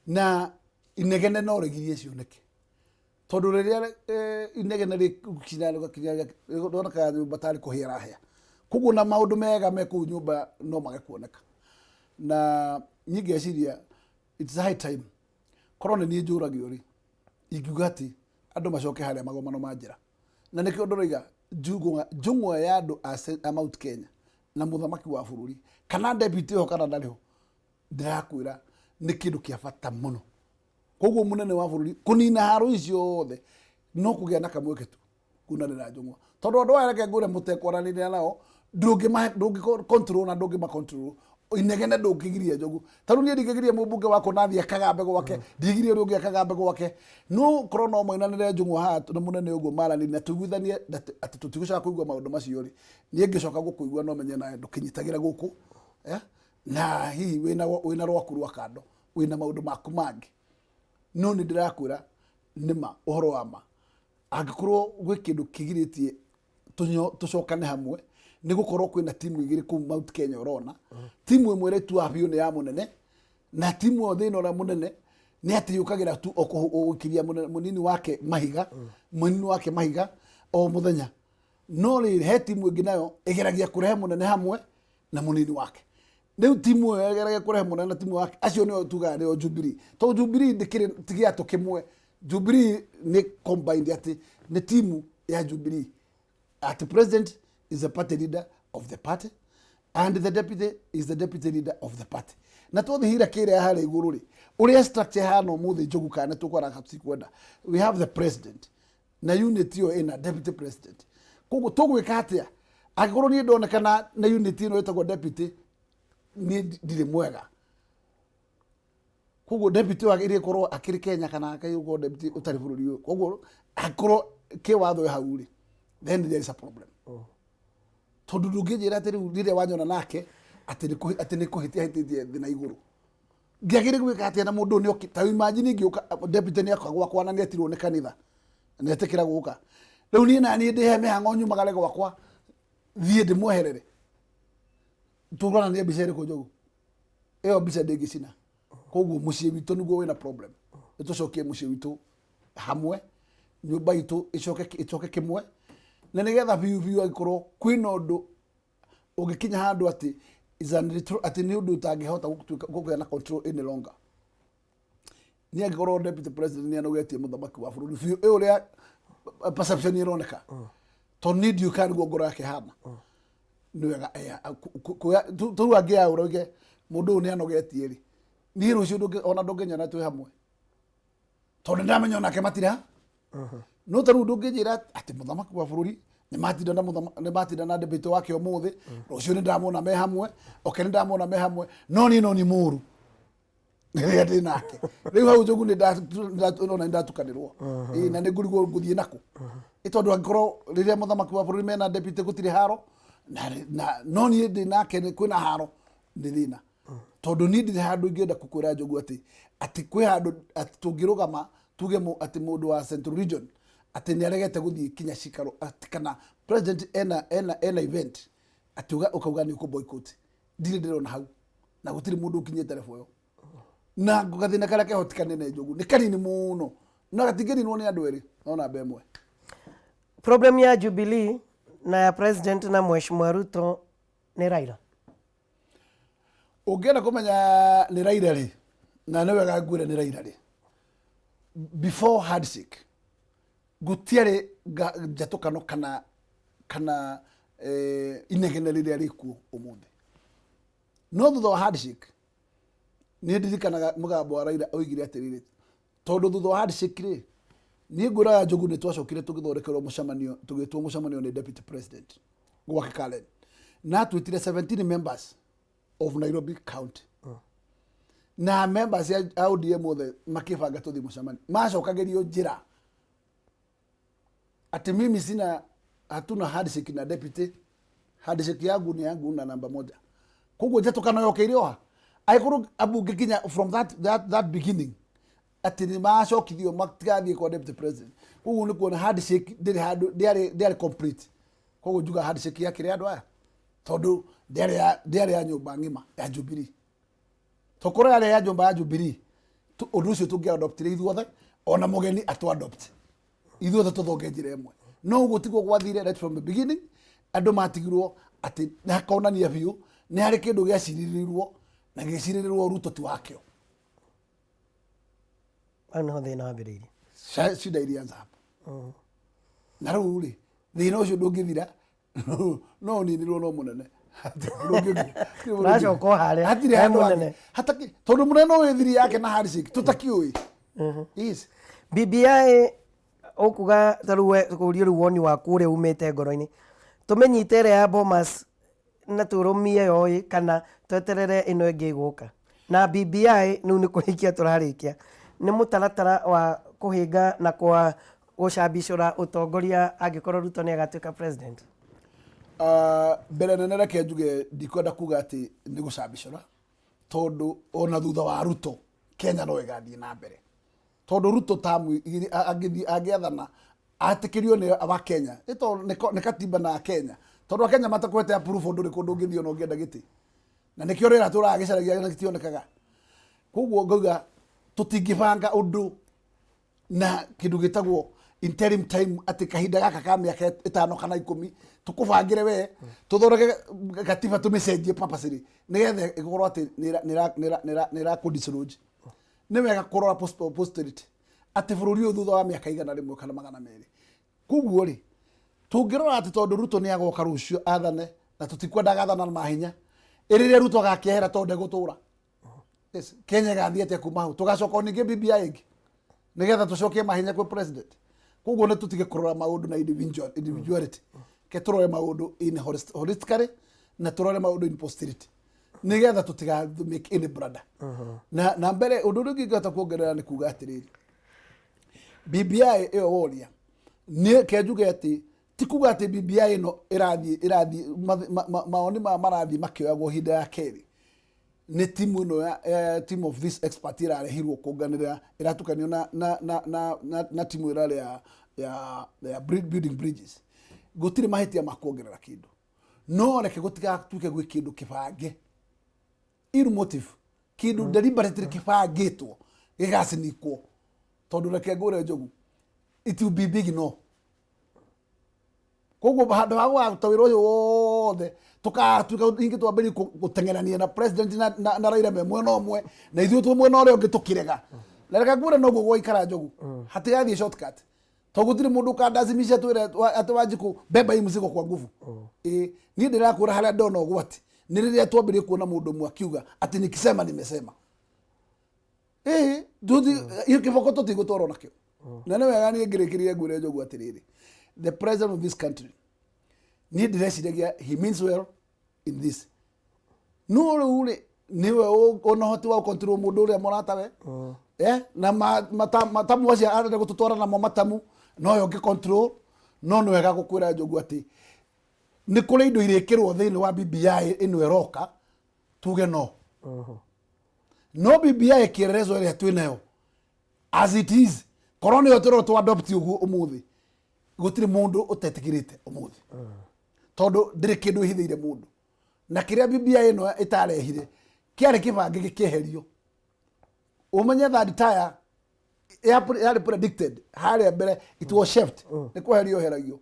[SPEAKER 2] na inegene no rĩgirie cioneke tondũ rĩrĩa inegene rĩkinya rĩonekaga nyũmba tarĩ kũhĩa ĩrahĩa koguo na maũndũ mega me kũu nyũmba no mage kuoneka na niĩ ngeciria it's high time korwo nĩ niĩ njũragio rĩ ingiuga atĩ andũ macoke harĩa magomano ma njĩra na nĩkĩo ndĩroiga njũng'wa ya andũ a Mount Kenya na mũthamaki wa bũrũri kana deputy ho kana ndarĩ ho ndĩrakwĩra nĩ kĩndũ kĩa bata mũno koguo mũnene wa bũrũri kũnina haro icio othe no kũgĩa na kamweke tu kunanĩra njũng'wa tondũ andũ aya reke ngwĩre mũtekwaranĩria nao ndũngĩmahe ndũngĩ control na ndũngĩma control inegene ndũngĩgiria njogu ta rĩu niĩ ndingĩgiria mũmbunge wakwa nathiĩ akagambe gwake ndingĩgiria ũrĩa ũngĩ akagambe gwake no korwo no moinanĩre njũng'wa haha na mũnene ũguo maranĩrie na tũiguithanie atĩ tũtigũcoka kũigua maũndũ macio rĩ niĩ ngĩcoka gũkũigua no menye nawe ndũkĩnyitagĩra gũkũ na hihi wĩna rwaku rwa kando wĩna maũndũ maku mangĩ no nĩ ndĩrakwĩra nĩma ũhoro wa ma angĩkorwo gwĩ kĩndũ kĩgirĩtie tũcokane hamwe nĩ gũkorwo kwĩna timu igĩrĩ kũu Mount Kenya ũrona timu ĩmwe ĩretua biũ nĩ ya mũnene na timu ĩyo thĩna ũrĩa mũnene nĩ atĩ yũkagĩra tu o gũikiria mũnini wake mahiga mũnini wake mahiga o mũthenya no rĩrĩ he timu ĩngĩ nayo ĩgeragia kũrehe mũnene hamwe na mũnini wake rĩu timu ĩyo ĩgeragia kũrehe mũnene na timu wake acio nĩo tugaga nĩo Jubilee tondũ Jubilee ndĩkĩrĩ ti gĩatũ kĩmwe Jubilee nĩ combined atĩ nĩ timu ya Jubilee at president is the party leader of the party and the deputy is the deputy leader of the party na twathiĩ hierarchy ĩrĩa harĩa igũrũ rĩ ũrĩa structure ĩhana ũmũthĩ njogu kana nĩ tũkwara kwenda we have the president na unit ĩyo ĩna deputy president koguo tũgwĩka atĩa angĩkorwo niĩ ndonekana na unit ĩno ĩtagwo deputy niĩ ndirĩ mwega koguo deputy wagĩrĩire gũkorwo akĩrĩ Kenya kana akĩrĩ gũkorwo deputy ũtarĩ bũrũri ũyũ koguo angĩkorwo kĩwatho wĩ hau rĩ then there is a problem tondũ ndũngĩnjĩra atĩ rĩu rĩrĩa wanyona nake atĩ nĩ kũhĩtia hĩtĩtie thĩ na igũrũ ngĩagĩrĩire gwĩka atĩa na mũndũ ũyũ nĩoki ta imagine ingĩũka deputy nĩoka gwakwa na nĩetirwo nĩ kanitha na etĩkĩra gũka rĩu niĩ na niĩ ndĩhe mĩhang'o nyumagare gwakwa thiĩ ndĩmweherere tũronania mbica ĩrĩkũ njogu ĩyo mbica ndĩngĩcina koguo mũciĩ witũ nĩguo wĩna problem nĩtũcokie mũciĩ witũ hamwe nyũmba itũ ĩcoke ĩcoke kĩmwe na nĩgetha biũ biũ angĩkorwo kwĩna ũndũ ũngĩkinya handũ atĩ is an atĩ nĩ ũndũ ũtangĩhota gũtuĩka kũgĩa na control any longer nĩ angĩkorwo deputy president nĩ anogetie mũthamaki wa bũrũri biũ ĩ ũrĩa perception ĩroneka tondũ niĩ ndiũĩ kana nĩguo ngoro yake hana nĩ wega tũrũ angĩyaũra oige mũndũ ũyũ nĩ anogetie rĩ niĩ rũciũ ona ndũngĩnyona twĩ hamwe tondũ nĩndamenya onake matirĩ ha no ta rĩu ndũngĩnjĩra atĩ mũthamaki wa bũrũri nĩmatinda na nĩmatinda na debate wake ũmũthĩ rũciũ nĩndamona me hamwe oke nĩndamona me hamwe no niĩ no nĩ mũru rĩrĩa ndĩ nake rĩu hau njogu nĩnda- ona nĩndatukanĩrwo Ĩĩ, na nĩngũrigwo ngũthiĩ nakũ ĩ tondũ angĩkorwo rĩrĩa mũthamaki wa bũrũri mena deputy gũtirĩ haro na no niĩ ndĩ nake kwĩna haro nĩ thĩna tondũ niĩ ndirĩ handũ ingĩenda kũkwĩra njogu atĩ atĩ kwĩ handũ atĩ tũngĩrũgama tuge atĩ mũndũ wa Central Region atĩ nĩ aregete gũthiĩ kinya cikaro atĩ kana president ena event atĩ ũkauga nĩ ũkũ boycott ndirĩ ndĩrona hau na gũtirĩ mũndũ ũkinyĩte level ĩyo na gathĩna karĩa keho ti kanene njogu nĩ kanini mũno na gatingĩninwo nĩ andũ erĩ no namba ĩmwe
[SPEAKER 1] Problem ya Jubilee na ya president na Mheshimiwa Ruto nĩ Raila.
[SPEAKER 2] Ũngĩenda kũmenya nĩ Raila rĩ na nĩ wega ngwĩre nĩ Raila rĩ before handshake gũtiarĩ njatũkano kana inegene rĩrĩa rĩkuo ũmũthĩ no thutha wa handshake Niĩ ndirikanaga mũgambo wa Raila oigire atĩrĩrĩ, tondũ thutha wa handshake rĩ, niĩ ngwĩraga Njogu nĩ twacokire tũgĩthondekerwo mũcemanio, tũgĩtwo mũcemanio nĩ deputy president gwake Karen, na atwĩtire 17 members of Nairobi County na members a ODM othe makĩbanga tũthiĩ mũcemanio, macokagĩrio njĩra ati mimi sina, hatuna handshake na deputy, handshake yangu ni yangu na namba moja. Koguo njatũkano yokeire oha angĩkorwo ambunge nginya from that beginning atĩ nĩ macokithio matigathiĩ kwa deputy president. Koguo nĩ kuona handshake ndĩrĩ handũ, ndĩarĩ complete. Koguo njuga handshake yakĩrĩ andũ aya tondũ ndĩarĩ ya nyũmba ng'ima ya Jubilee. Tokorwo yarĩ ya nyũmba ya Jubilee, ũndũ ũcio tũngĩ adoptire ithuothe, ona mũgeni atũ adopt ithuothe tũthonge njĩra ĩmwe. No ũguo tiguo gwathire right from the beginning. Andũ matigirwo atĩ hakonania biũ nĩ harĩ kĩndũ gĩacirĩrĩirwo na gĩcirĩrĩrwo Ruto ti wakĩo.
[SPEAKER 1] Hau nĩho thĩna wambĩrĩirie.
[SPEAKER 2] Shida ilianza hapo. Na rĩu rĩ, thĩna ũcio ndũngĩthira, no ũninirwo no mũnene.
[SPEAKER 1] Ũracoka o harĩa,
[SPEAKER 2] hatirĩ
[SPEAKER 1] he
[SPEAKER 2] handũ hangĩ.
[SPEAKER 1] Mũnene.
[SPEAKER 2] Tondũ mũnene no wĩ thiri yake na handshake tũtakĩũĩ. Yes.
[SPEAKER 1] BBI ũkuga ta rĩu we kũrio rĩu woni waku ũrĩa umĩte ngoro-inĩ, tũmĩnyite ĩrĩa ya Bomas na tũrũmie yo ĩ, kana tweterere ĩno ĩngĩ ĩgũka? Na BBI rĩu nĩ kũrĩkia tũrarĩkia, nĩ mũtaratara wa kũhĩnga na kwa gũcambicũra ũtongoria angĩkorwo Ruto nĩ agatuĩka president?
[SPEAKER 2] Mbere nene reke njuge ndikwenda kuga atĩ nĩ gũcambicũra, tondũ ona thutha wa Ruto Kenya no ĩgathiĩ na mbere, tondũ Ruto tamu angĩthiĩ angĩathana atĩkĩrio nĩ Abakenya, nĩ tondũ nĩ katiba na Akenya, tondũ Akenya matakwete approve ndũrĩ kũndũ ũngĩthiĩ ona ũngĩenda gĩtĩ, na nĩkĩo rĩera tũraga gĩcaragia na gĩtionekaga. Koguo ngauga tũtingĩbanga ũndũ na kĩndũ gĩtagwo interim time, atĩ kahinda gaka ka mĩaka 5 kana 10 tũkũbangĩre we tũthondeke gatiba tũmĩcenjie purposely nĩgetha ĩkorwo atĩ nĩ ĩra kũ-dislodge. Nĩ wega kũrora posterity atĩ bũrũri ũyũ thutha wa mĩaka 100 kana 200. Koguo rĩ, tũngĩrora atĩ tondũ Ruto nĩ agoka rũciũ athane na tũtikwenda agathana na mahinya, ĩ rĩrĩa Ruto agakĩehera tondũ ndegũtũra? Yes. Kenya ĩgathiĩ atĩa kuma hau? Tũgacoka o ningĩ BBI ĩngĩ nĩgetha tũcokie mahinya kwĩ president? Koguo nĩ tũtige kũrora maũndũ na individuality, ke tũrore maũndũ in holistically na tũrore maũndũ in posterity nĩgetha tũtiga make any blunder. Na mbere ũndũ ũrĩa ũngĩ ingĩhota kuongerera nĩ kuga atĩrĩrĩ, BBI ĩyo woria, nĩ ke njuge atĩ ti kuga atĩ BBI ĩno ĩrathiĩ mawoni maya marathiĩ makĩoyagwo ihinda ya kerĩ nĩ timu ĩno ya team of this expert ĩrarehirwo kũnganĩra ĩratukanio na timu ĩrarĩ ya building bridges. Gũtirĩ mahĩtia ma kuongerera kĩndũ, no reke gũtigatuĩke gwĩ kĩndũ kĩbange, ill motive, kĩndũ deliberately kĩbangĩtwo gĩgacinikwo, tondũ reke ngũre Njogu, it will be big no. Koguo handũ ha gũgaruta wĩra ũyũ wothe tũkatuĩka ningĩ twambĩrĩrie gũteng'erania na president na Raila me mwena ũmwe na ithuĩ twĩ mwena ũrĩa ũngĩ tũkĩrega. Na reke ngwĩre noguo gwaikara Njogu, hatigathiĩ shortcut, tondũ gũtirĩ mũndũ ũkandazimisha twĩre atĩ Wanjikũ beba hii mzigo kwa nguvu. Ĩ niĩ ndĩrakwĩra harĩa ndona ũgwati nĩ rĩrĩa twambĩrĩrie kuona mũndũ ũmwe akiuga atĩ nikisema nimesema. Ĩ iyo kĩboko tũtigũtwarwo nakĩo. Na nĩ wega niĩ ngĩrĩkĩrĩria ngwĩre Njogu atĩrĩrĩ, the president of this country, niĩ ndĩreciragia he means well in this, no rĩu rĩ nĩwe ũna ũhoti wa gũcontrol mũndũ ũrĩa mũratawe na matamu acio arenda gũtũtwara namo matamu noyo ũngĩ control. No nĩ wega gũkwĩra Njogu atĩ nĩ kũrĩ indo irĩkĩrwo thĩinĩ wa BBI ĩno ĩroka tuge no no BBI kĩererezo ĩrĩa twĩ nayo as it is, korwo nĩyo tũrwo tũ adopt ũguo ũmũthĩ, gũtirĩ mũndũ ũtetĩkĩrĩte ũmũthĩ, tondũ ndĩrĩ kĩndũ ĩhithĩire mũndũ. Na kĩrĩa BBI ĩno ĩtarehire kĩarĩ kĩbange gĩkĩeherio. Ũmenye third tier yarĩ predicted harĩa mbere, it was shelved, nĩ kweherio heragio.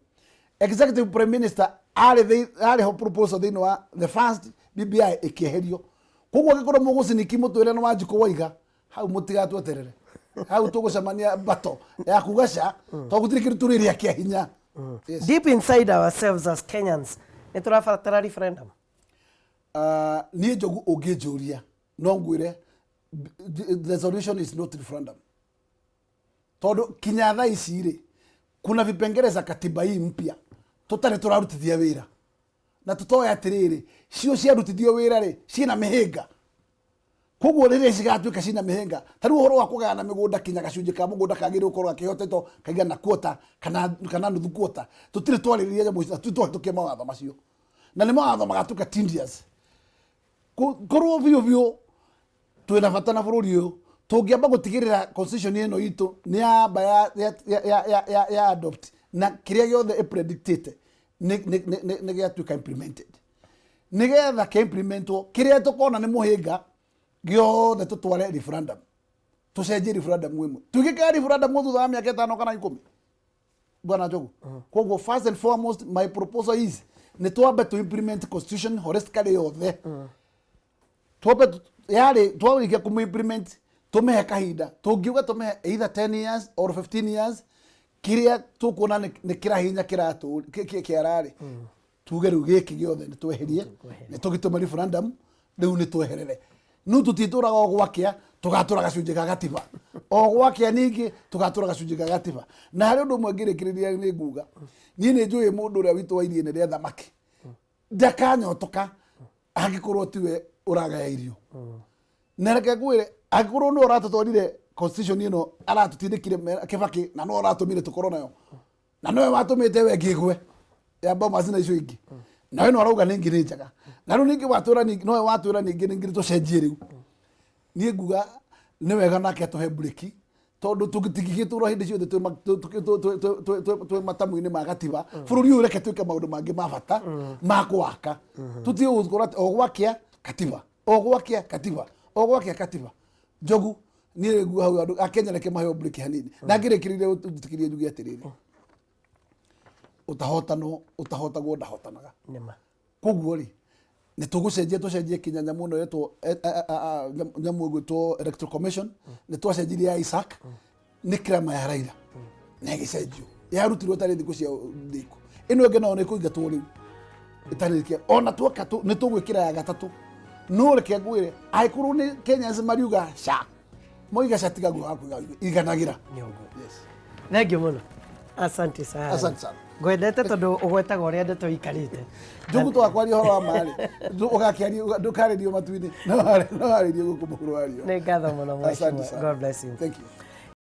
[SPEAKER 2] Executive prime minister arĩ ho proposal thĩinĩ wa the first BBI ĩkĩeherio. Koguo angĩkorwo mũgũciniki mũtwĩre nĩ Wanjikũ waiga hau, mũtigatweterere hau, tũgũcemania bato ya kuga ca, tondũ gũtirĩ kĩndũ tũrĩrĩa kĩa hinya. Yes.
[SPEAKER 1] Deep inside ourselves as Kenyans, nĩ tũrabatara referendum?
[SPEAKER 2] Niĩ Njogu ũngĩnjũria no ngwĩre The solution is not referendum, tondu kinya thaa ici rĩ, kuna vipengele za katiba hii mpya tũtarĩ tũrarutithia wĩra, na tũtoĩ atĩrĩrĩ, cio ciarutithio wĩra rĩ, ciĩna mĩhĩnga. Koguo rĩrĩa cigatuĩka cina mĩhĩnga, ta rĩu ũhoro wa kũgayana mĩgũnda, kinya gacunjĩ ka mũgũnda kagĩrĩirwo gũkorwo gakĩhotetwo kaigana quarter kana nuthu quarter, tũtirĩ twarĩrĩria nyamũ ici na tũtirĩ twahĩtũkia mawatho macio, na nĩ mawatho magatuĩka tedious. Korwo biũ biũ twĩna bata na bũrũri ũyũ, tũngĩamba gũtigĩrĩra constitution ĩno itũ nĩ yamba ya adopt, na kĩrĩa gĩothe ĩpredictĩte nĩ gĩatuĩka implemented, nĩgetha kĩ implementwo, kĩrĩa tũkona nĩ mũhĩnga gĩothe tũtware referendum, tũcenjie referendum ĩmwe, tuigĩkaga referendum thutha wa mĩaka 5 kana 10, bwana Njogu. Koguo first and foremost, my proposal is nĩ twambe to implement constitution holistically yothe. Twambe yarĩ twarĩkia kũmĩ implement, tũmĩhe kahinda, tũngiuga tũmĩhe either 10 years or 15 years, kĩrĩa tũkuona nĩ kĩrahinya kĩratũ kĩararĩ, tuge rĩu gĩkĩ gĩothe nĩ tweherie, nĩ tũgĩtũme referendum, rĩu nĩ tweherere. No tũtitũraga o gwakĩa tũgatũra gacunjĩ ga gatiba, o gwakĩa ningĩ tũgatũra gacunjĩ ga gatiba. Na harĩ ũndũ ũmwe ngĩrĩkĩrĩria nĩ nguga, niĩ nĩ njũĩ mũndũ ũrĩa witũ wa iria-inĩ rĩa thamaki ndakanyotoka angĩkorwo tiwe ũragaya irio. Na reke ngwĩre, angĩkorwo nĩwe ũratũtwarire constitution ĩno, aratũtindĩkire Kibaki, na nĩwe ũratũmire tũkorwo nayo, na nĩwe watũmĩte we ngĩgwe ya Bomas na icio ingĩ, nawe no arauga nĩngĩ nĩ njega, na rĩu ningĩ watwĩra ningĩ nowe watwĩra ningĩ ningĩ tũcenjie. Rĩu niĩ nguga nĩ wega nake atũhe breki, tondũ tũtingĩgĩtũra hĩndĩ ciothe twĩ matamu-inĩ ma gatiba. Bũrũri ũyũ reke twĩke maũndũ mangĩ ma bata ma gwaka. Tũtige gũkorwo atĩ o gwakĩa katiba, o gwakĩa katiba, o gwakĩa katiba. Njogu, niĩ nguga hau andũ a Kenya reke maheo breki hanini. Na ngĩrĩkĩrĩria, njĩtĩkĩrie njuge atĩrĩrĩ, ũtahotano ũtahotagwo ndahotanaga.
[SPEAKER 1] Nĩma.
[SPEAKER 2] Koguo rĩ, nĩ tũgũcenjia, tũcenjie kinya nyamũ ĩno yetwo nyamũ ĩgwĩtwo Electoral Commission. Nĩ twacenjirie ya Isaac nĩ kirama ya Raila na ĩgĩcenjio, yarutirwo ĩtarĩ thikũ cia thĩku. Ĩno ĩngĩ nayo nĩ ĩkũingatwo rĩu ĩtarĩ rĩkia ona tuoka nĩ tũgwĩkĩra ya gatatũ. No reke ngwĩre, angĩkorwo nĩ Kenyans mariuga ca moiga ca, tiga guoya wa kuiga iganagĩra.
[SPEAKER 1] Nĩ ũguo.
[SPEAKER 2] Yes.
[SPEAKER 1] Thank you mũno, asante sana.
[SPEAKER 2] Asante sana.
[SPEAKER 1] Ngwendete tondũ ũgwetaga ũrĩa ndeto ikarĩte.
[SPEAKER 2] Njogu, twakwaria ũhoro wa marĩ, ũgakĩaria ndũkarĩrio matu-inĩ, no warĩrio gũkũ mũhuro wario.
[SPEAKER 1] Nĩ ngatho mũno.
[SPEAKER 2] Asante
[SPEAKER 1] mheshimiwa.
[SPEAKER 2] sana.
[SPEAKER 1] God bless you.
[SPEAKER 2] Thank you.